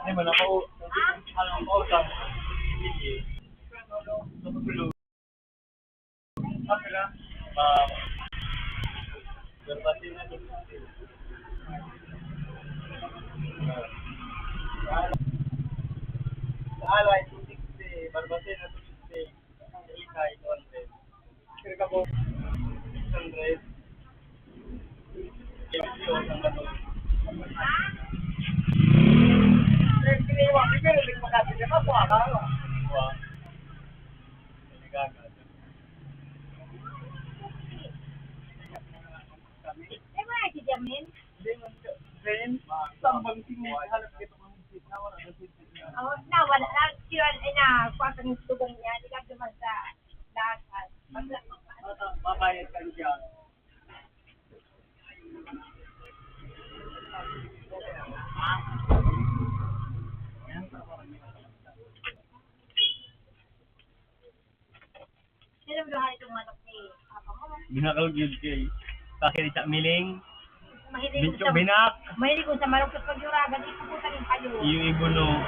Ay, wala pa, oh. Ano pa, oh, sa, sa, sa, sa, ah, Barbacena to Sixteen. Sa Alay, two sixty, Barbacena, two sixty. Sa Isay, two hundred. Kirkabo, six hundred. Oh, na, wala na. Sila, ay, na, kuha ka ng tugang niya. Di ka duman sa lahat. Pag-, babayad ka dyan. Sino ang luhay itong manok ni Papa mo? Binakal gyud kay. Kasi sa miling. Mahilig Bincho sa, binak. Mahilig ko sa manok sa pagyuragan, ito po sa rin kayo. Iyo ibuno.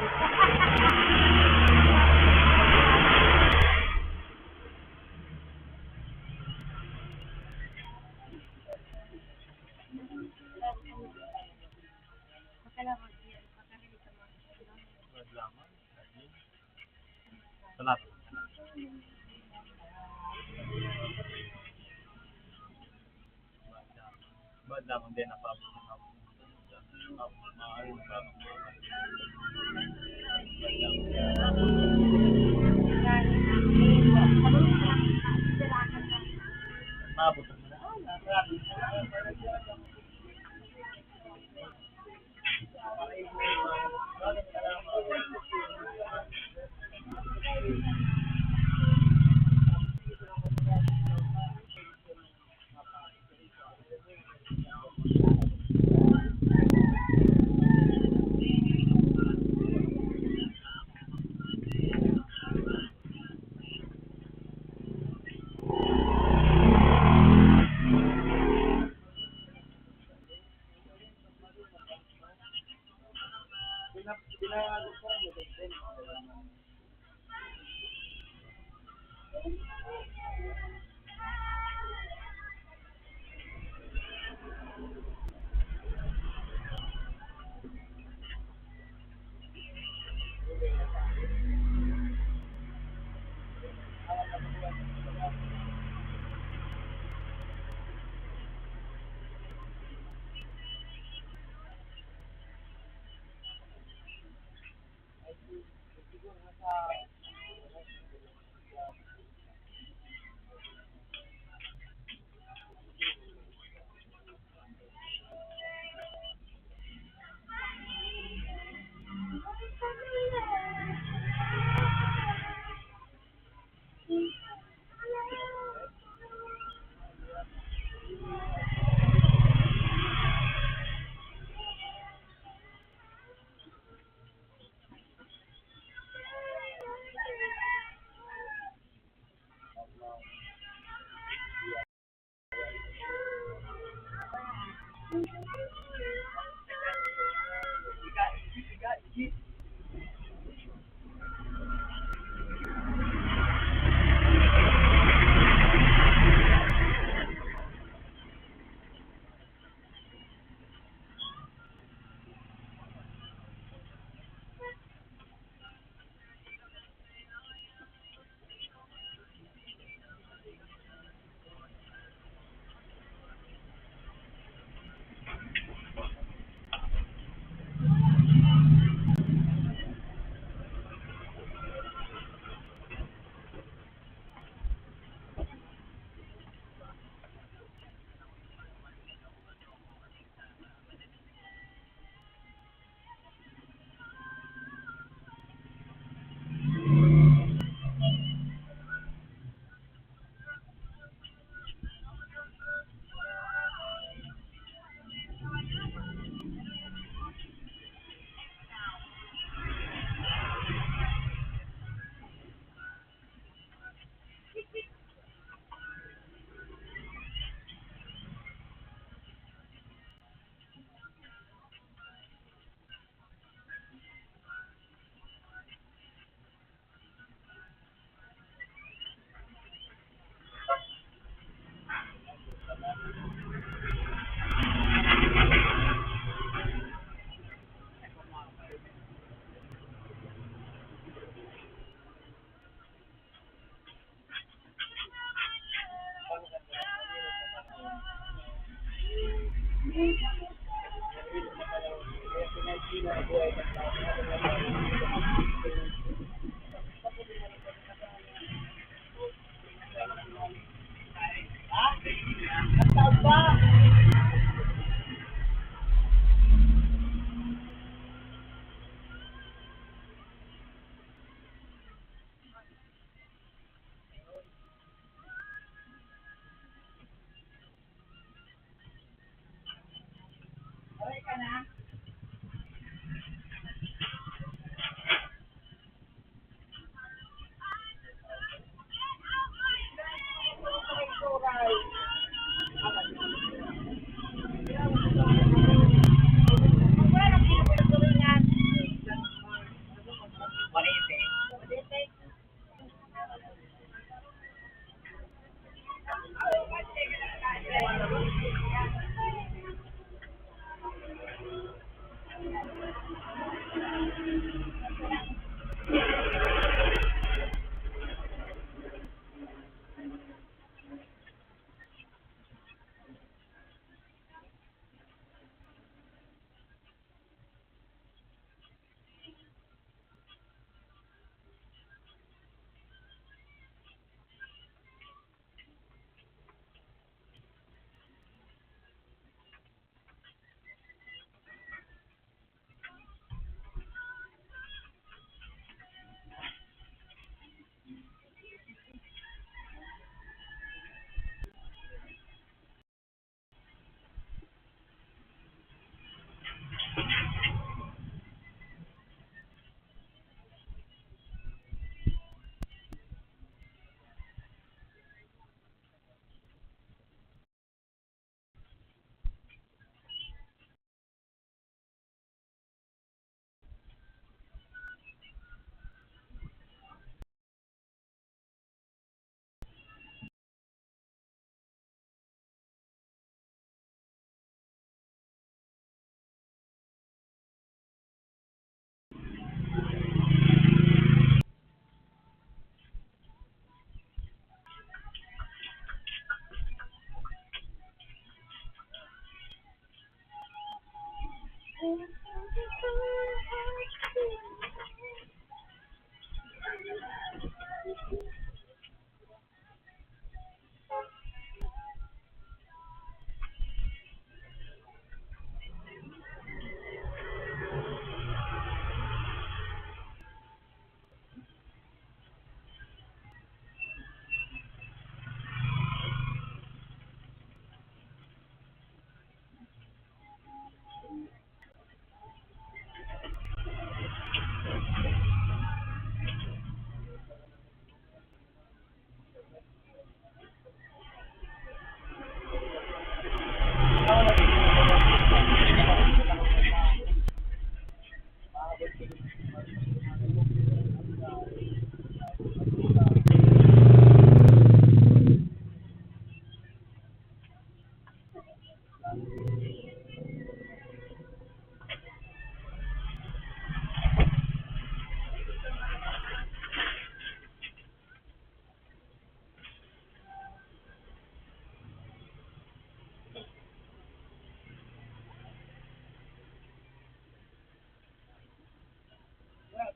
Salat. Ba't lang din ang pabot ng hapon? Maabot na.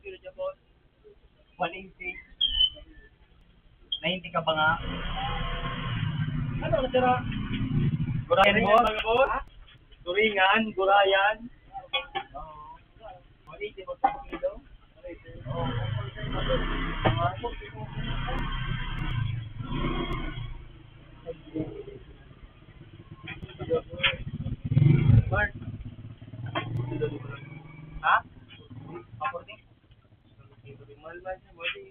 One eighty. Ninety ka ba nga? Ano natira? Gurayan, boss? Duringan, gurayan. One eighty ba sa kilo? Mark. Ha? Mahal ba siya? Mahal eh.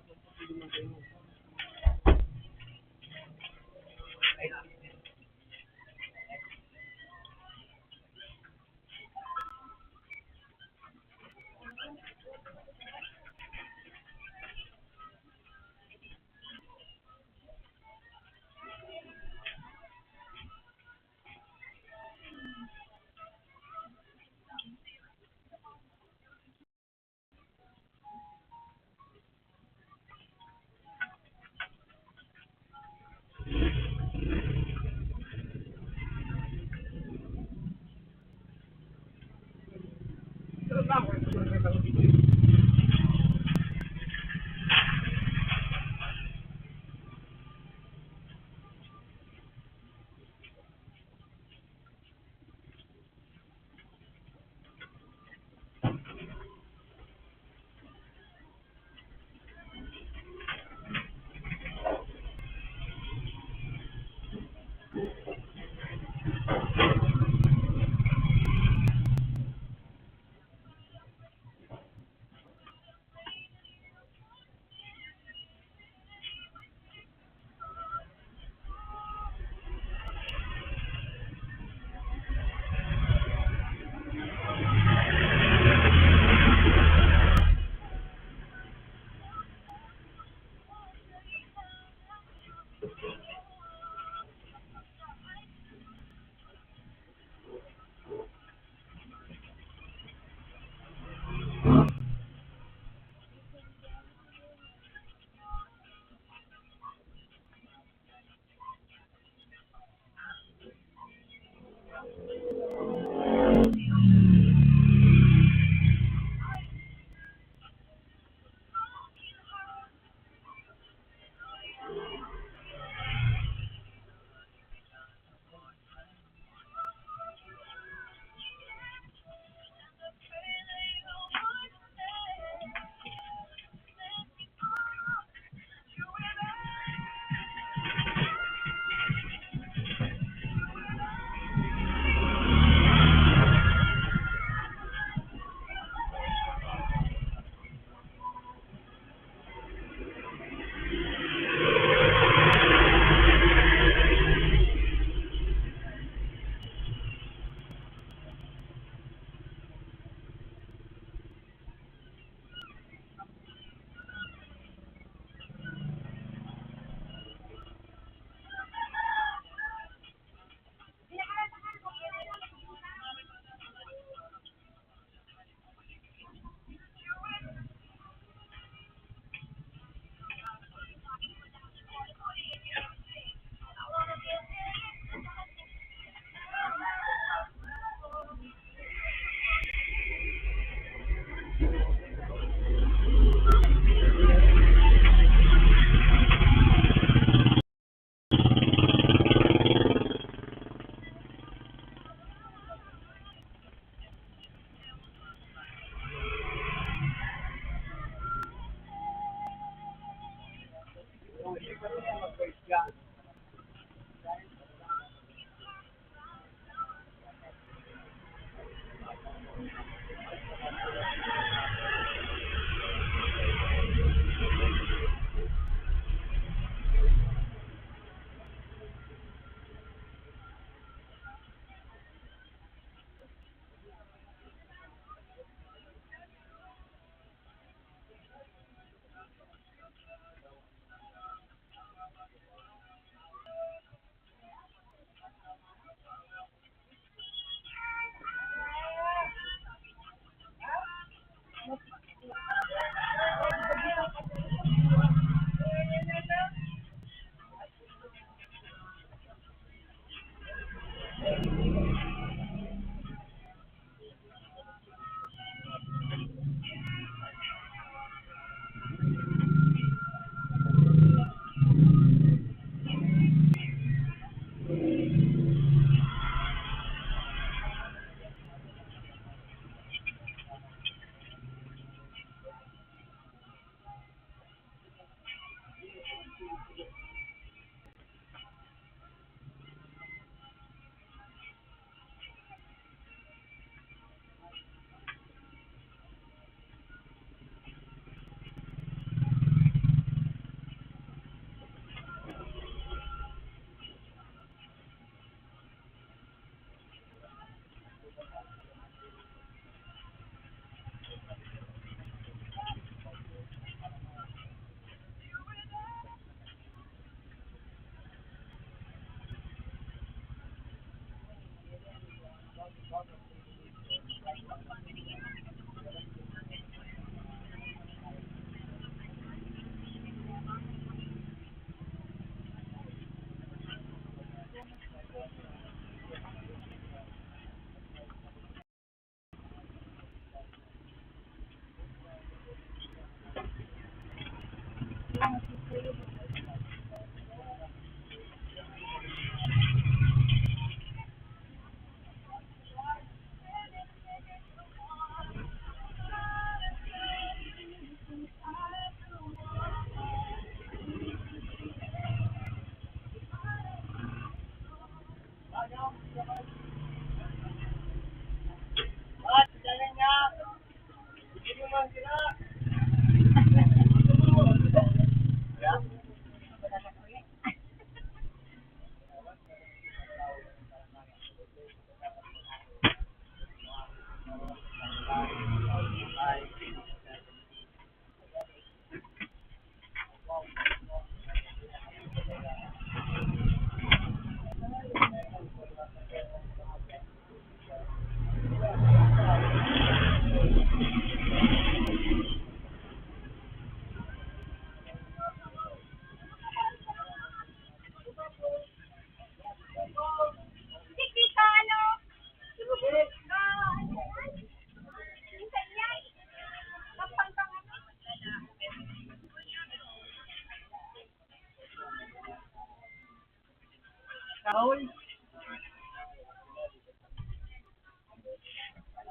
Kahoy.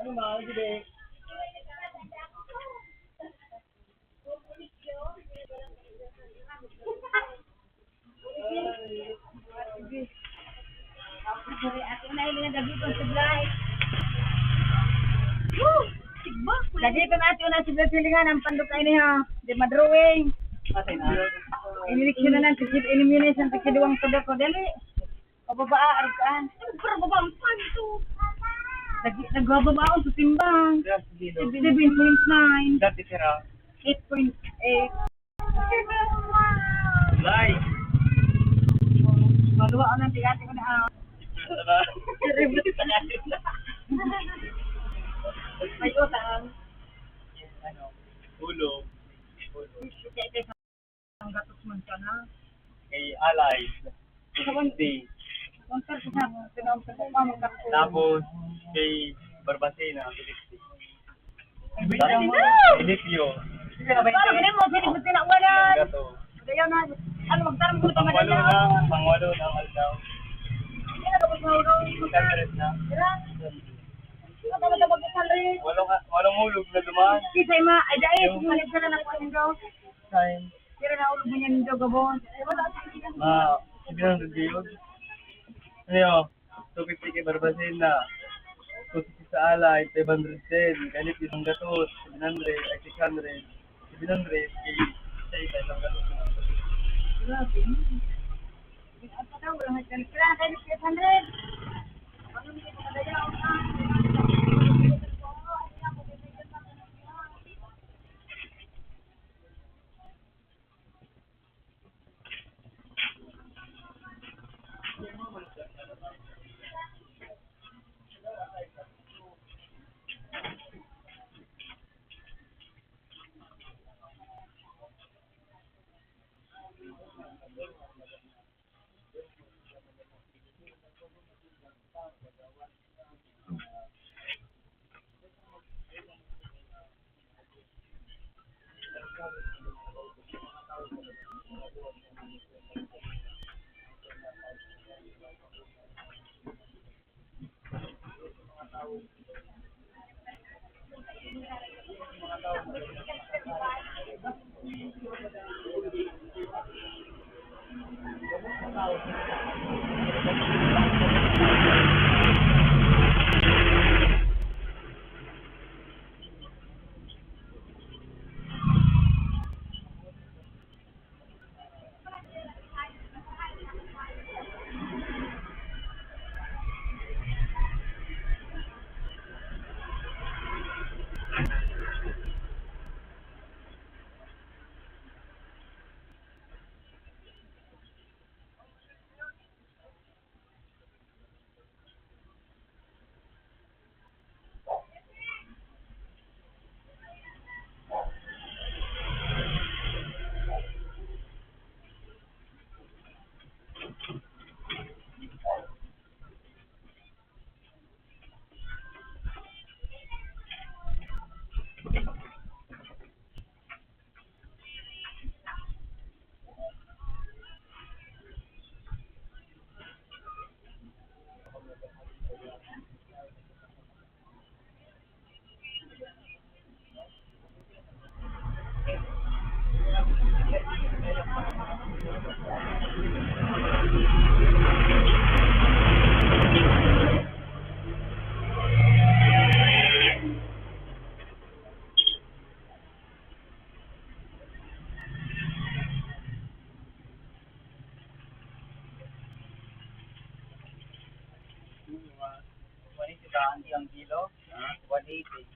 Ano, mga, hindi. Dagito na ati unang silingan ang pandok ay niya. Di madrawing. Inileksyon na lang, kasi inimmunization, kasi duwang tubo ko. Dali. Pababa, argaan. Pero baba ang panto. Nag-, nagbababa ako sa timbang. Seven point nine. Dati sira. Eight point eight. Lai. Maluwa ako ng tigas ko na, ah. May utang. Ano? Ulo. Ang gatos man siya na. Kay Alay. Sa Wednesday. Tapos, kay Barbacena, Felixi. Ay, Felixio. Sige na ba yun? Parang ganun mo, sige, ba't tinawanan? Gato. Kaya na, ano, magtarong ko sa Pangwalo madalaw. Na, pangwalo na ang aldaw. Hindi na tapos mahulog. Six hundred na. Tira. Hindi na talaga mag-isang rin. Walong, walong hulog na dumaan. Kasi sa ima, ay, dahil, yung bumalik ka na ng Palingaw. Time. Pero nahulog mo niyan daw, gabon. Ay, wala. Ma, sige lang, Rodrigo. Ano yun? Two fifty kay Barbacena. Two fifty sa Alay, five hundred ten. Ganit, isang gatos, seven hundred, ay, six hundred. Seven hundred, kay Chay, isang gatos. Grabe. Ang pataw, walang hagdan. Kailangan kayo ng six hundred. Ano, hindi ko madaya, ang One eighty ba ang, ang kilo? Ha? One eighty.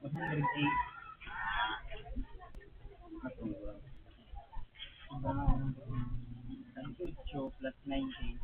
One hundred eight. Ato. Plus ninety.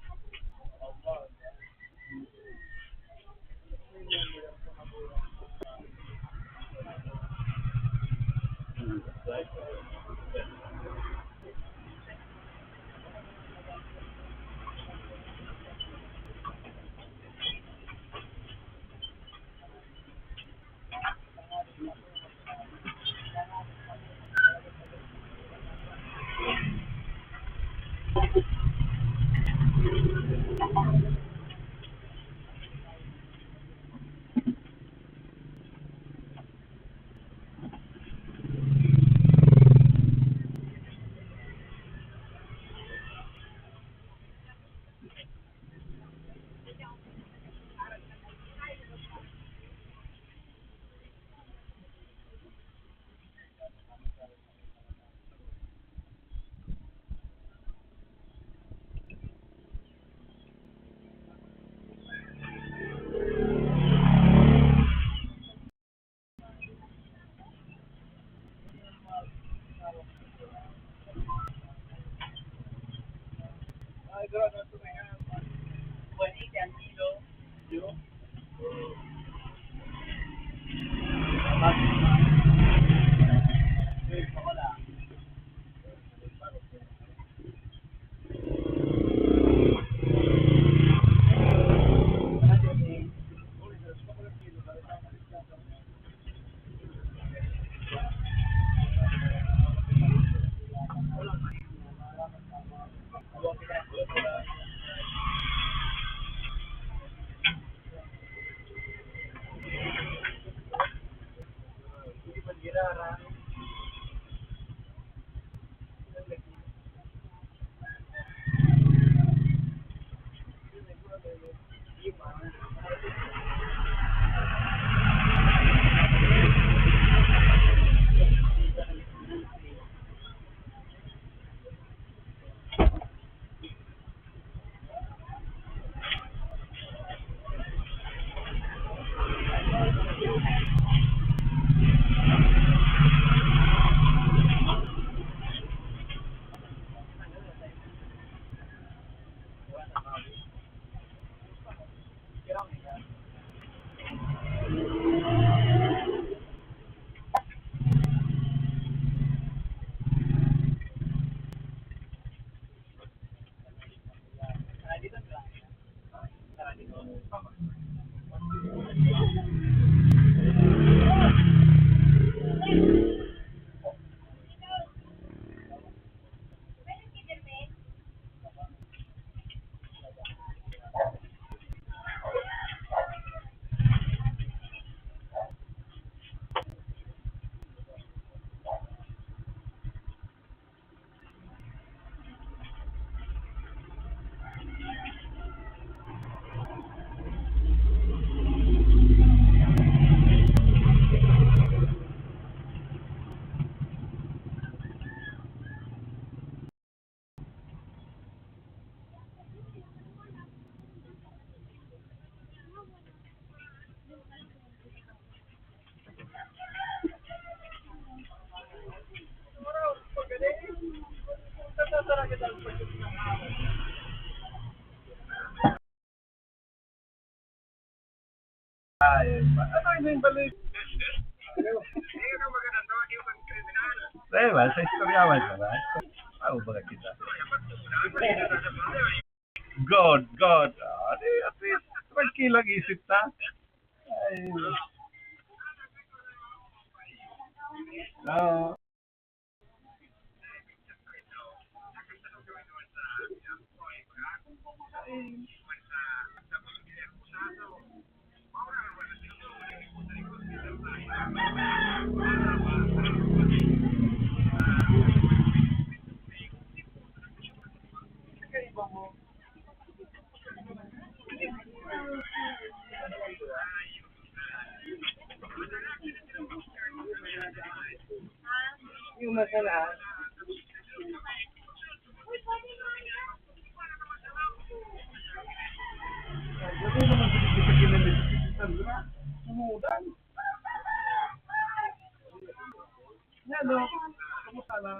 Balik. Diba? Sa istoryawan ka na. Tao ba kita? God, God. Ah, di, at least, tranquilang isip ta. Ay. Ah. Yung masala. Buti naman sa, sa kinamit, Sandra, sumudan. Yan, no? Kumusta na?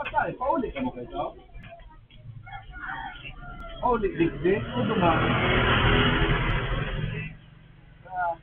Patay, pauli ka mo kayo? Pauli, digdi? Kudo nga. Ah.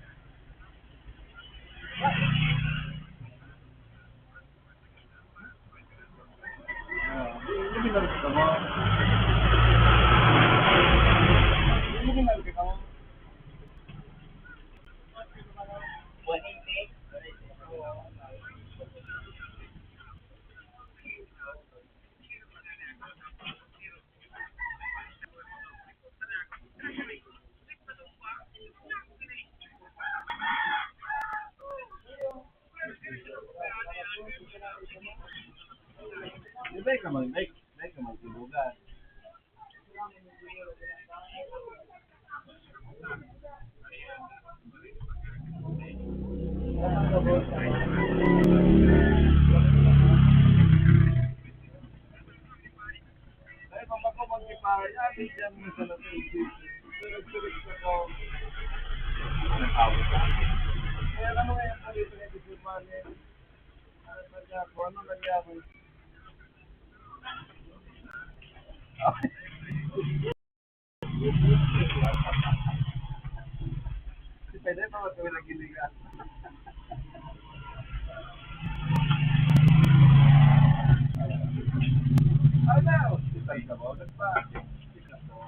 Ibay ka man, ibay, ibay ka man tulugan. Ay, mama ko, mag-, Kaya ano nga yung balita ni Guzman, eh? Ano nangyari? Ano nangyari? Pwede pa ba ito nagiligan? Ano? Hospital ka ba? Nagpa-check up ka?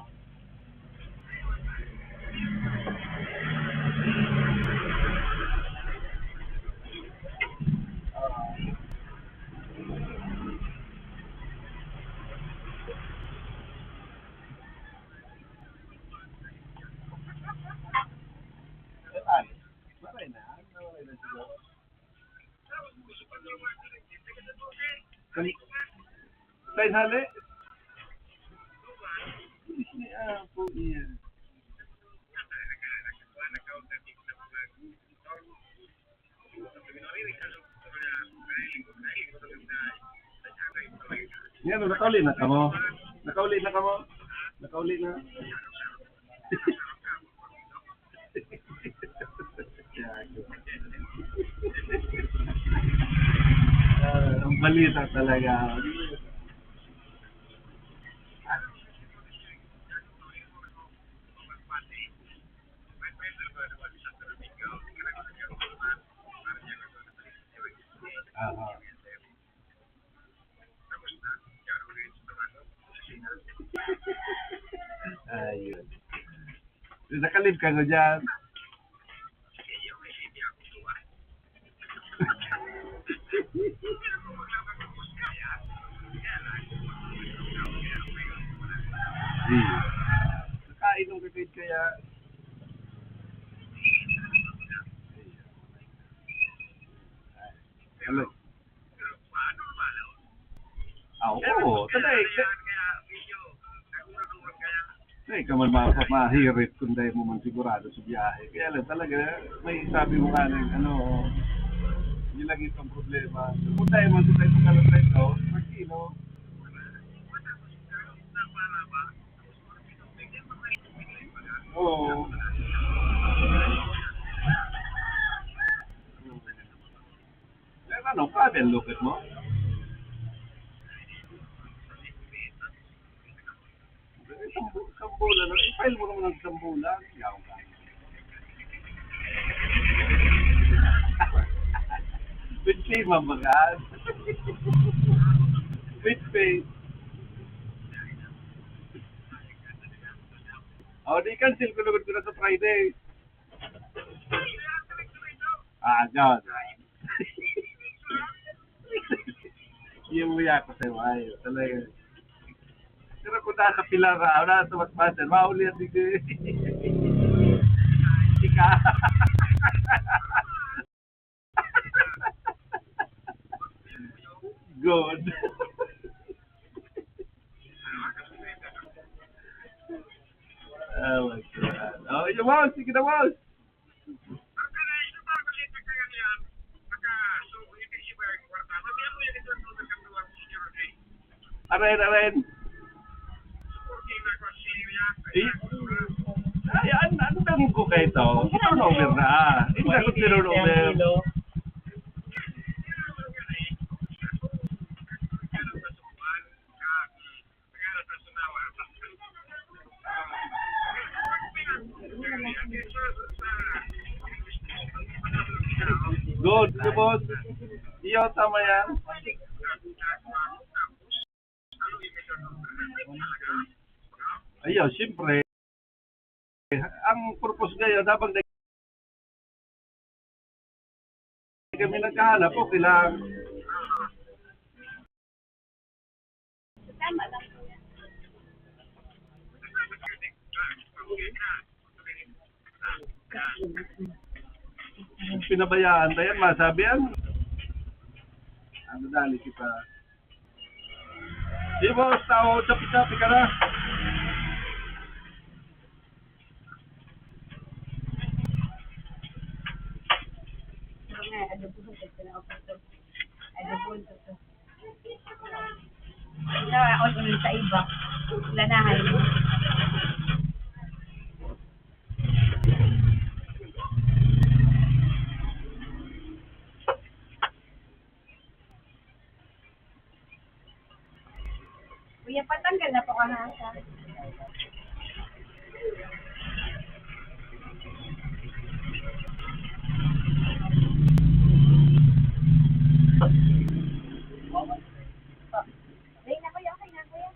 Sa inhali? Ah, po, iya. Yan, nakauli na kamo. Nakauli na kamo. Nakauli na. Ah, ang balita talaga. Aha. Ayun. Nakalib ka nga dyan. Hmm. Nakainom ka kahit kaya. Hello. Ah, oo. Tanay, tanay ka man ma-, mahirit kung dahil mo man sigurado sa biyahe. Kaya lang talaga, may sabi mo nga ng ano, yun lang itong problema. Kung dahil mo sa tayo pagkalatay ko, tranquilo. Oo. Pero ano, grabe ang lukot mo. Sambulan, no? I-file mo naman ang sambulan. Yaw ka. With pay, mambagaan. With pay. O, di cancel ko lugod ko na sa Friday. Ah, God. Yung muya ko sa'yo, ay, talaga. Pero kung nasa pilar na, wala sa matmaster, mahuli ang digdi. Ika. Good. Oh my God. Oh, yun, boss. Sige na, boss. Aren, aren. Eh, ay, an-, ano bang ko kayo to? Turnover na. Hindi ako turnover. Good, good, boss. Iyo, tama yan. Iyo, siyempre. Ang purpose ngayon, habang kami naghahanap, okay lang. Tama lang po yan. Kung pinabayaan tayo, masabi yan. Ano, dali kita. Di ba, tao, chapi-chapi ka na? Ano nga, adobo, adobo, adobo, adobo. Ikaw, ako sa iba. Lanahan. Kuya, patanggal na po ang hasa. Okay na, kuya, okay na, kuya.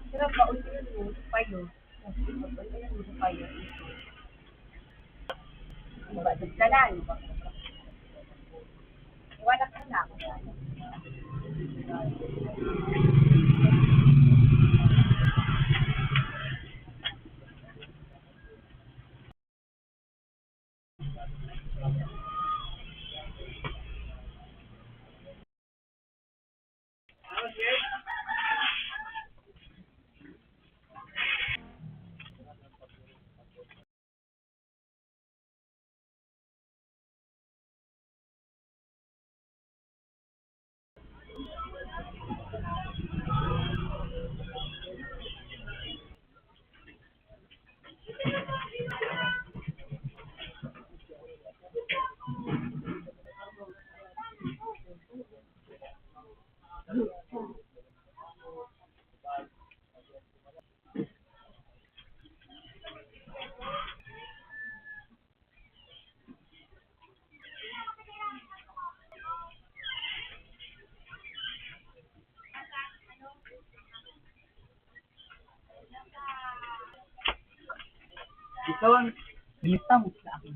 Pero pausin mo, payo. Pausin mo, payo. Iba, dagdalan. Wala ka na. Ikaw ang lista mo sa akin.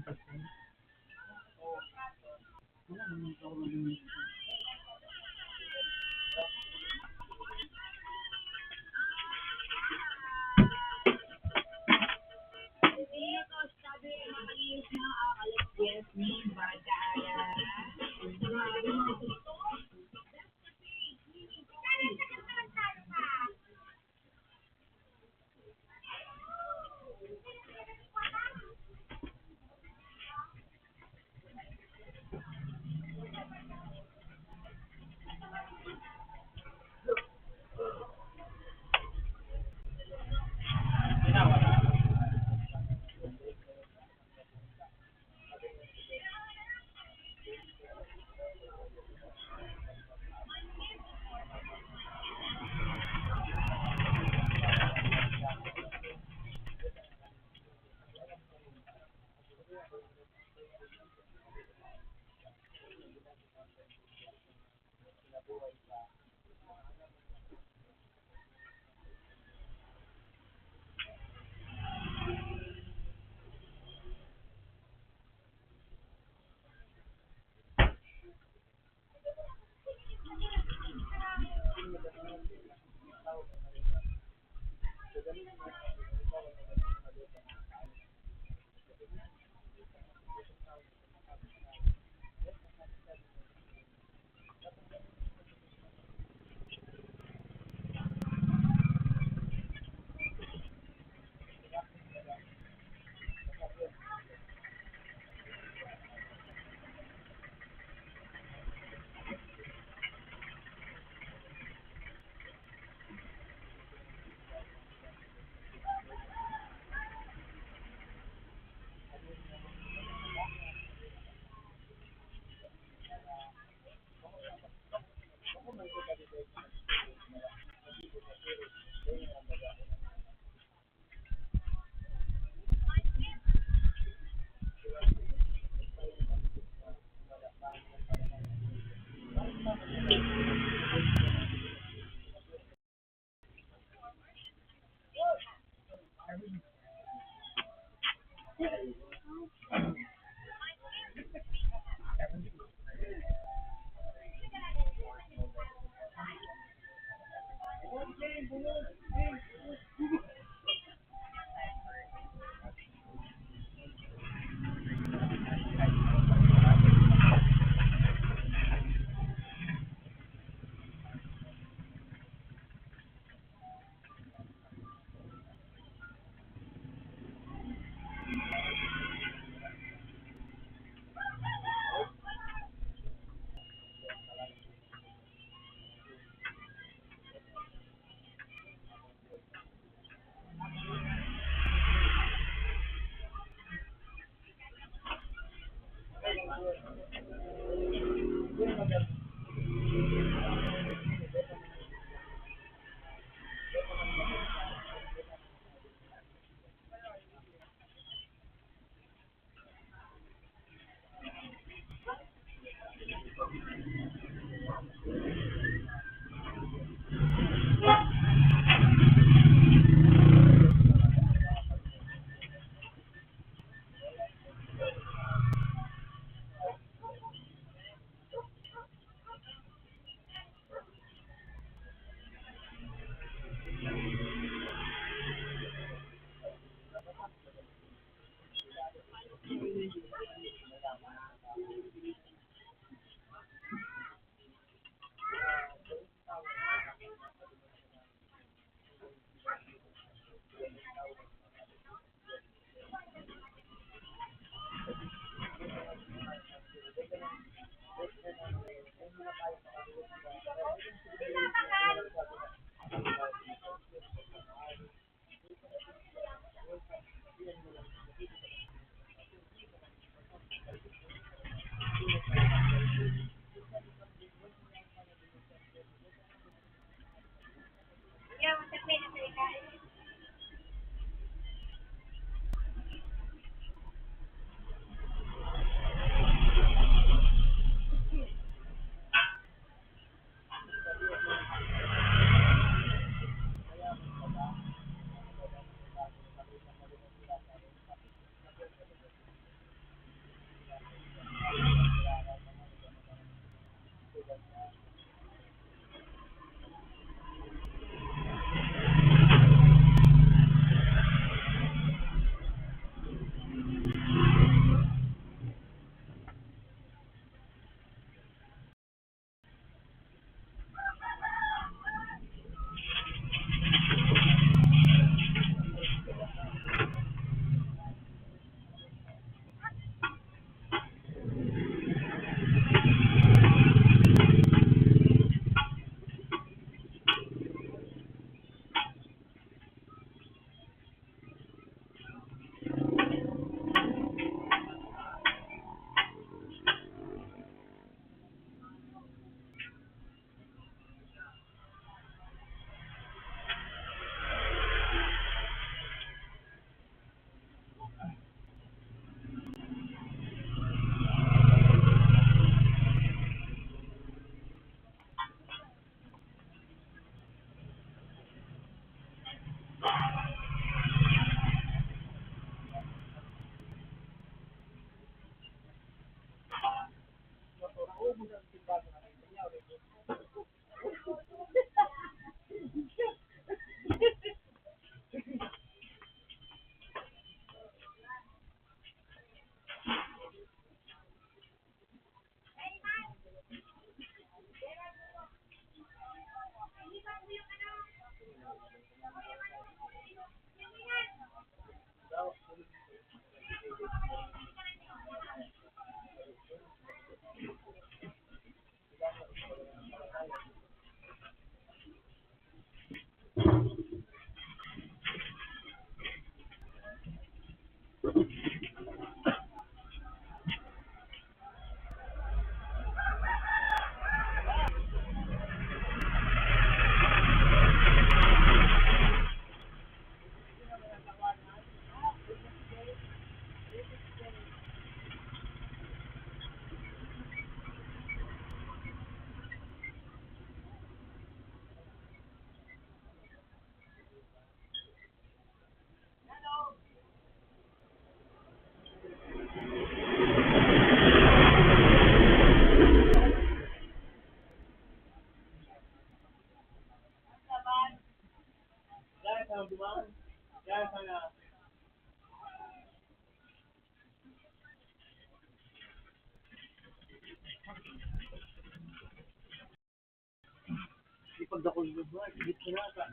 Pagdakol na ba? Dito na ka.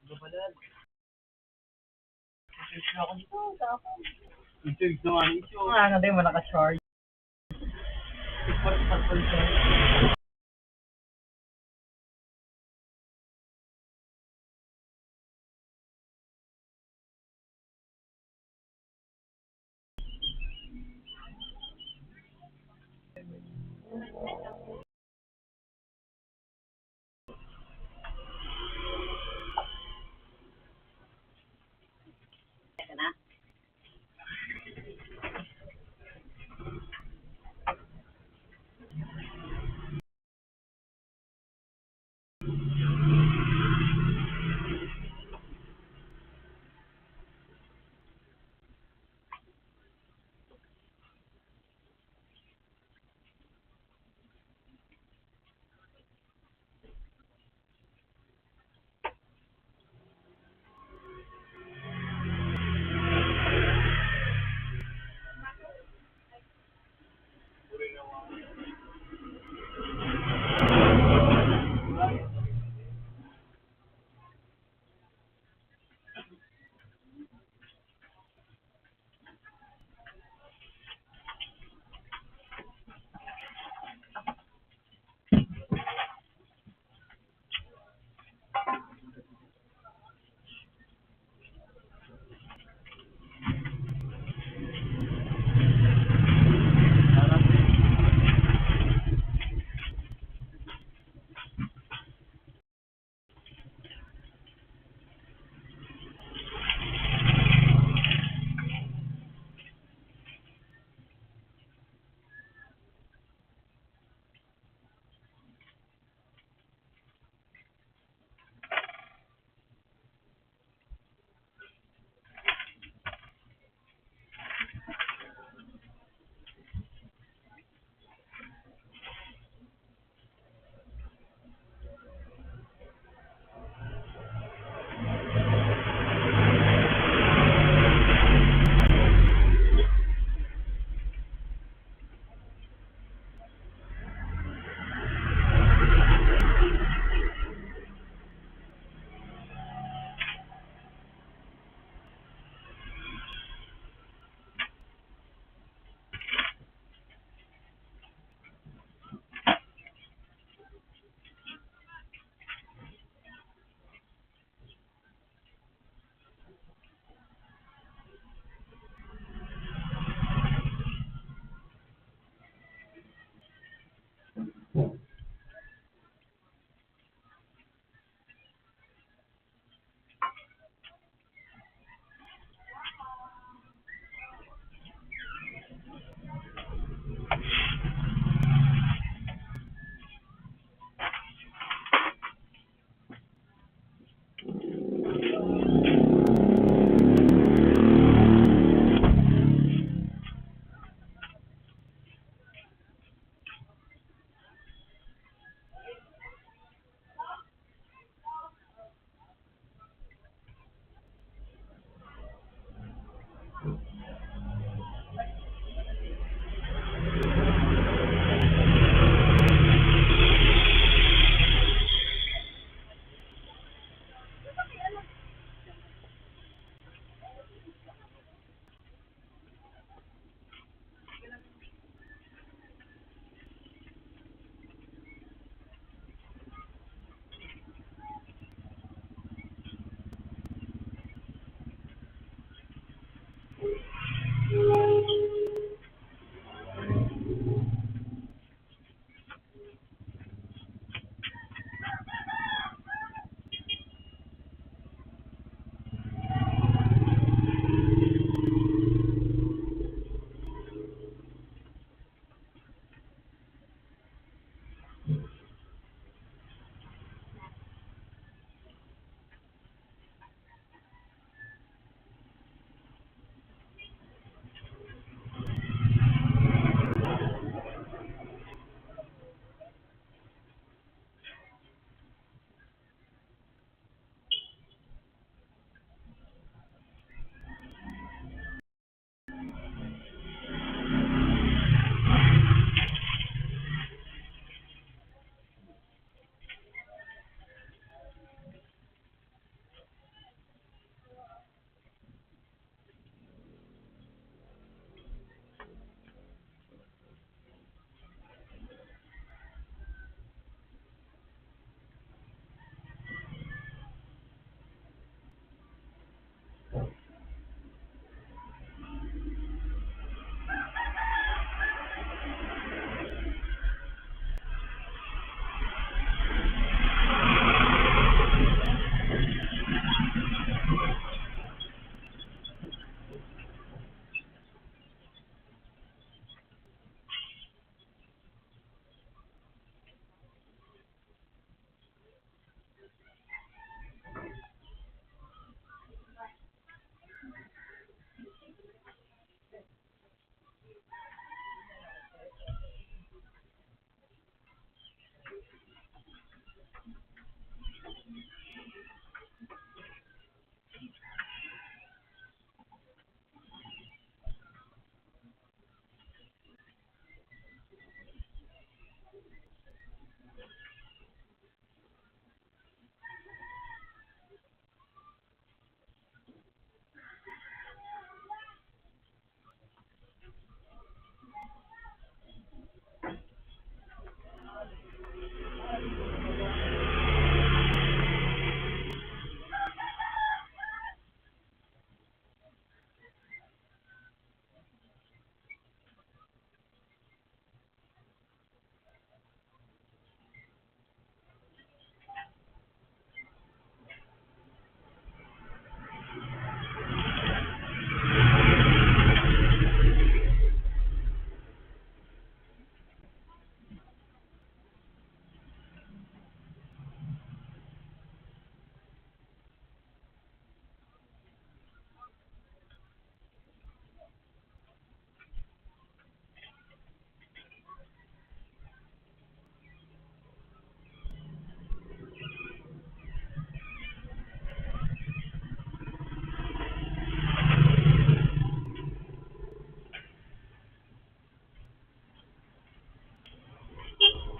Gabalan. Ito yung ginawa ni Icho. Ah, ano din, wala ka charge.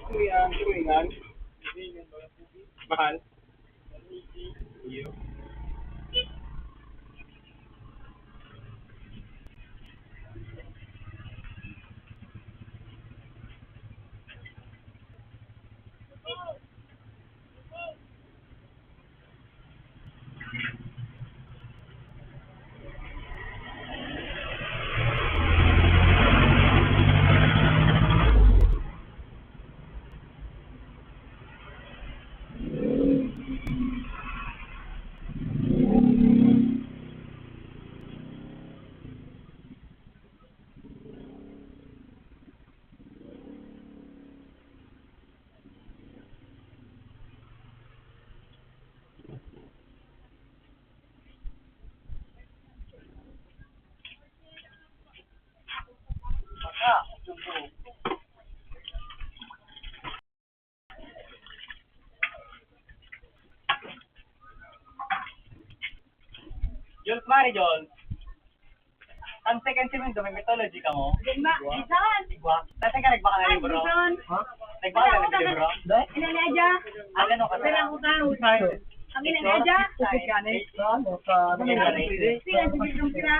Kuya, kuya, mahal. Jules, Mari Jules. Ang second semester, may mythology ka mo? Di ma-, Igwa? Bisan. Igwa? Dati ka nagbaka ng libro? Bisan. Ha? Nagbaka ka ng libro? Ina ni Aja. Ang ano ka? Pero ang utang. Ang ina ni Aja. Sa ano? Sa Sige, sige, sige, sige.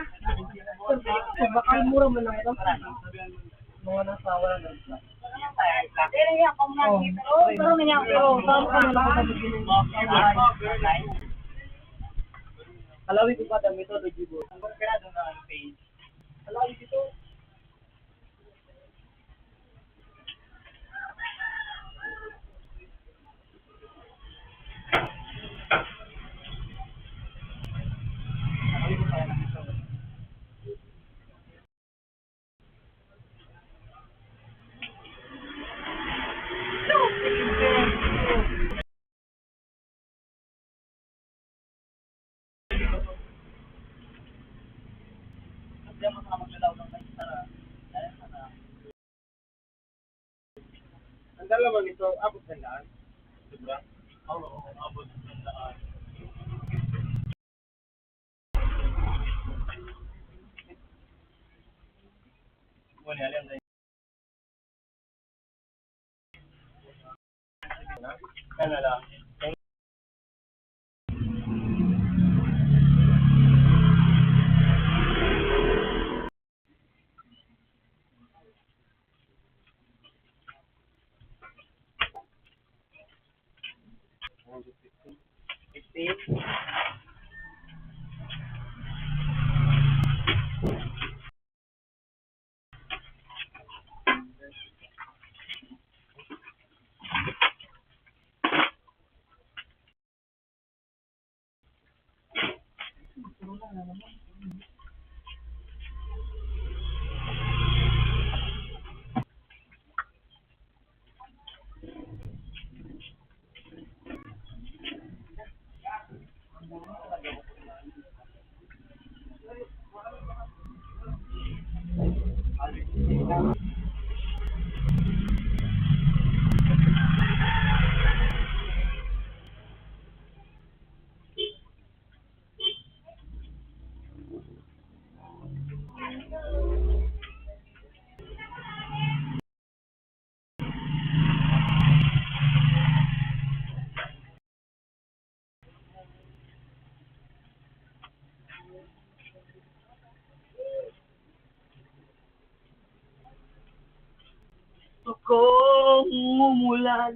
Baka mura man lang ito. Mga nasawa na lang. Pero niya, kung Oh, nandito, okay. Pero niya, pero, Alawi ko pa, dami ito, Luigi Boy. Ang pagkira doon na ang page. Alawi dito. Alawi ko pa lang ito. Ang dalawa nito, abot na daan. Sobra? Oo, oo, abot na daan. Wala lang. Ano lang. kong umulan.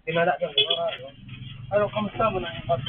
Tinala ka, ano? Ano, kamusta mo na yung pag-,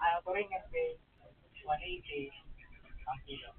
Ano po rin kasi, one eighty ang kilo.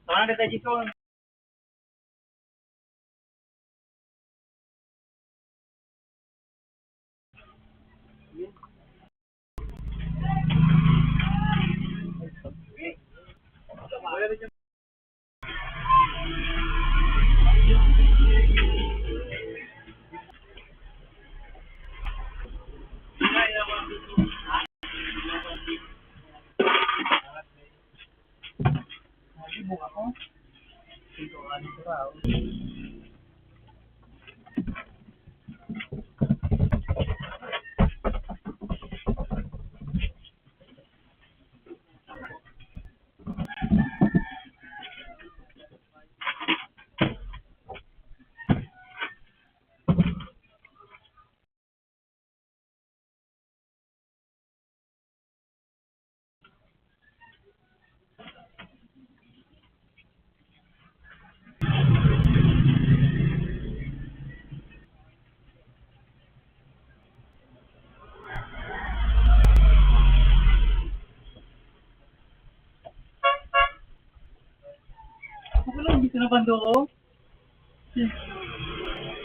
Saan na tayo, Jason? Ako pala, hindi ko nabando ko.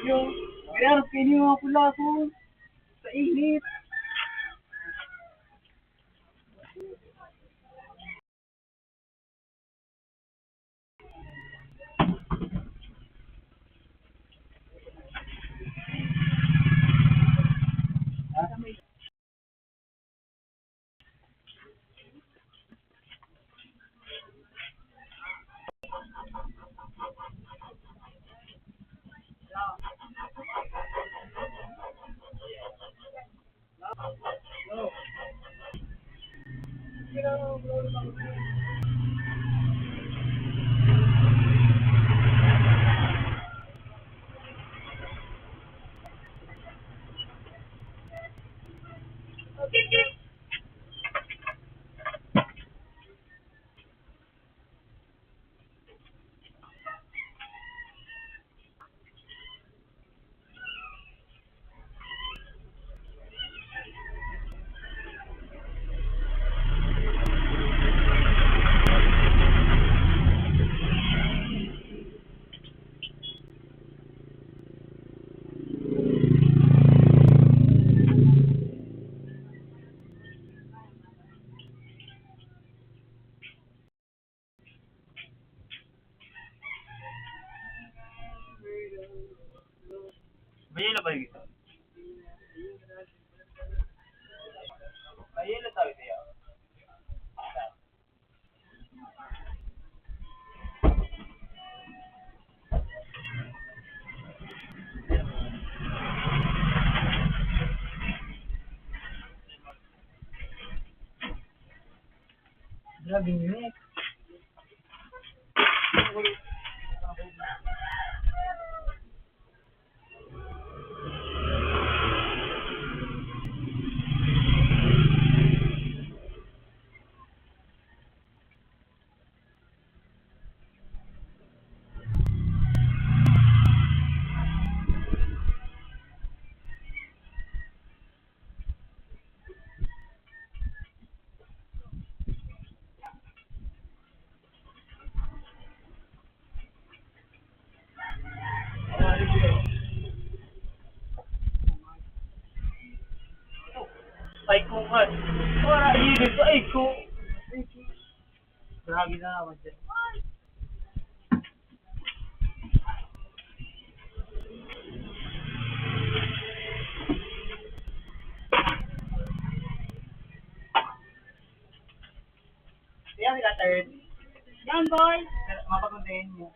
Yo, kaya pinili mo pula ako sa init. Grabe, init. Ay, ko nga. Wala, init. Ay, ko. Grabe na naman dyan. Kaya sila third. Yan, boy. Mapaguntahin mo.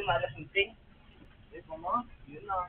Malas ang ting. Eh, mama, yun na.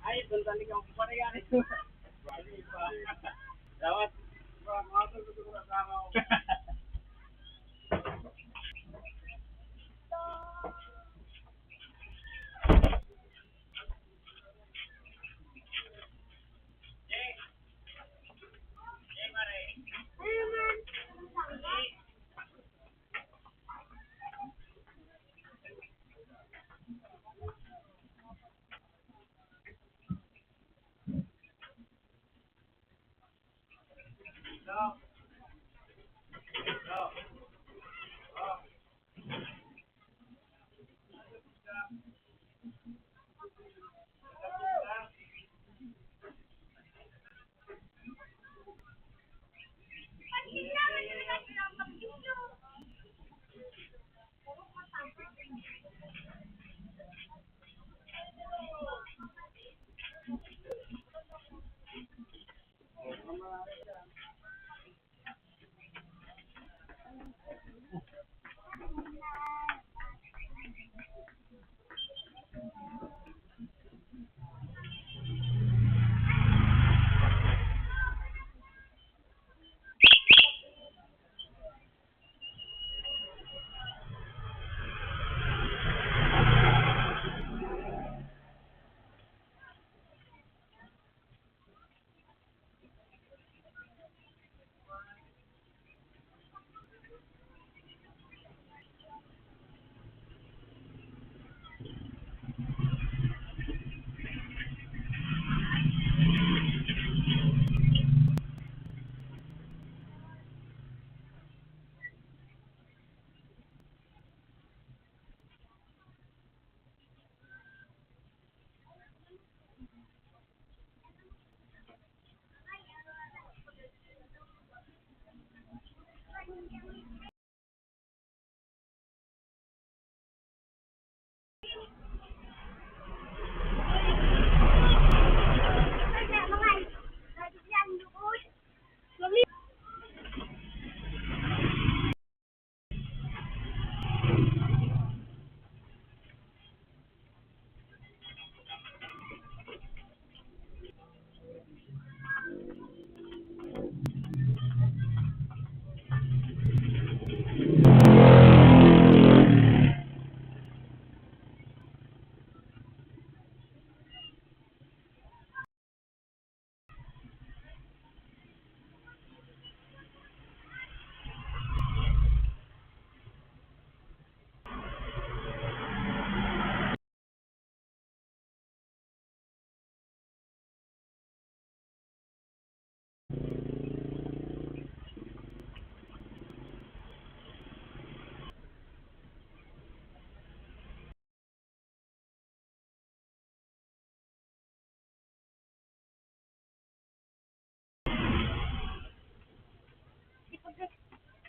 Ay, doon talaga ako pare yan. Salamat.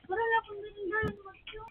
Para lang kung ganun, ganun, mag-,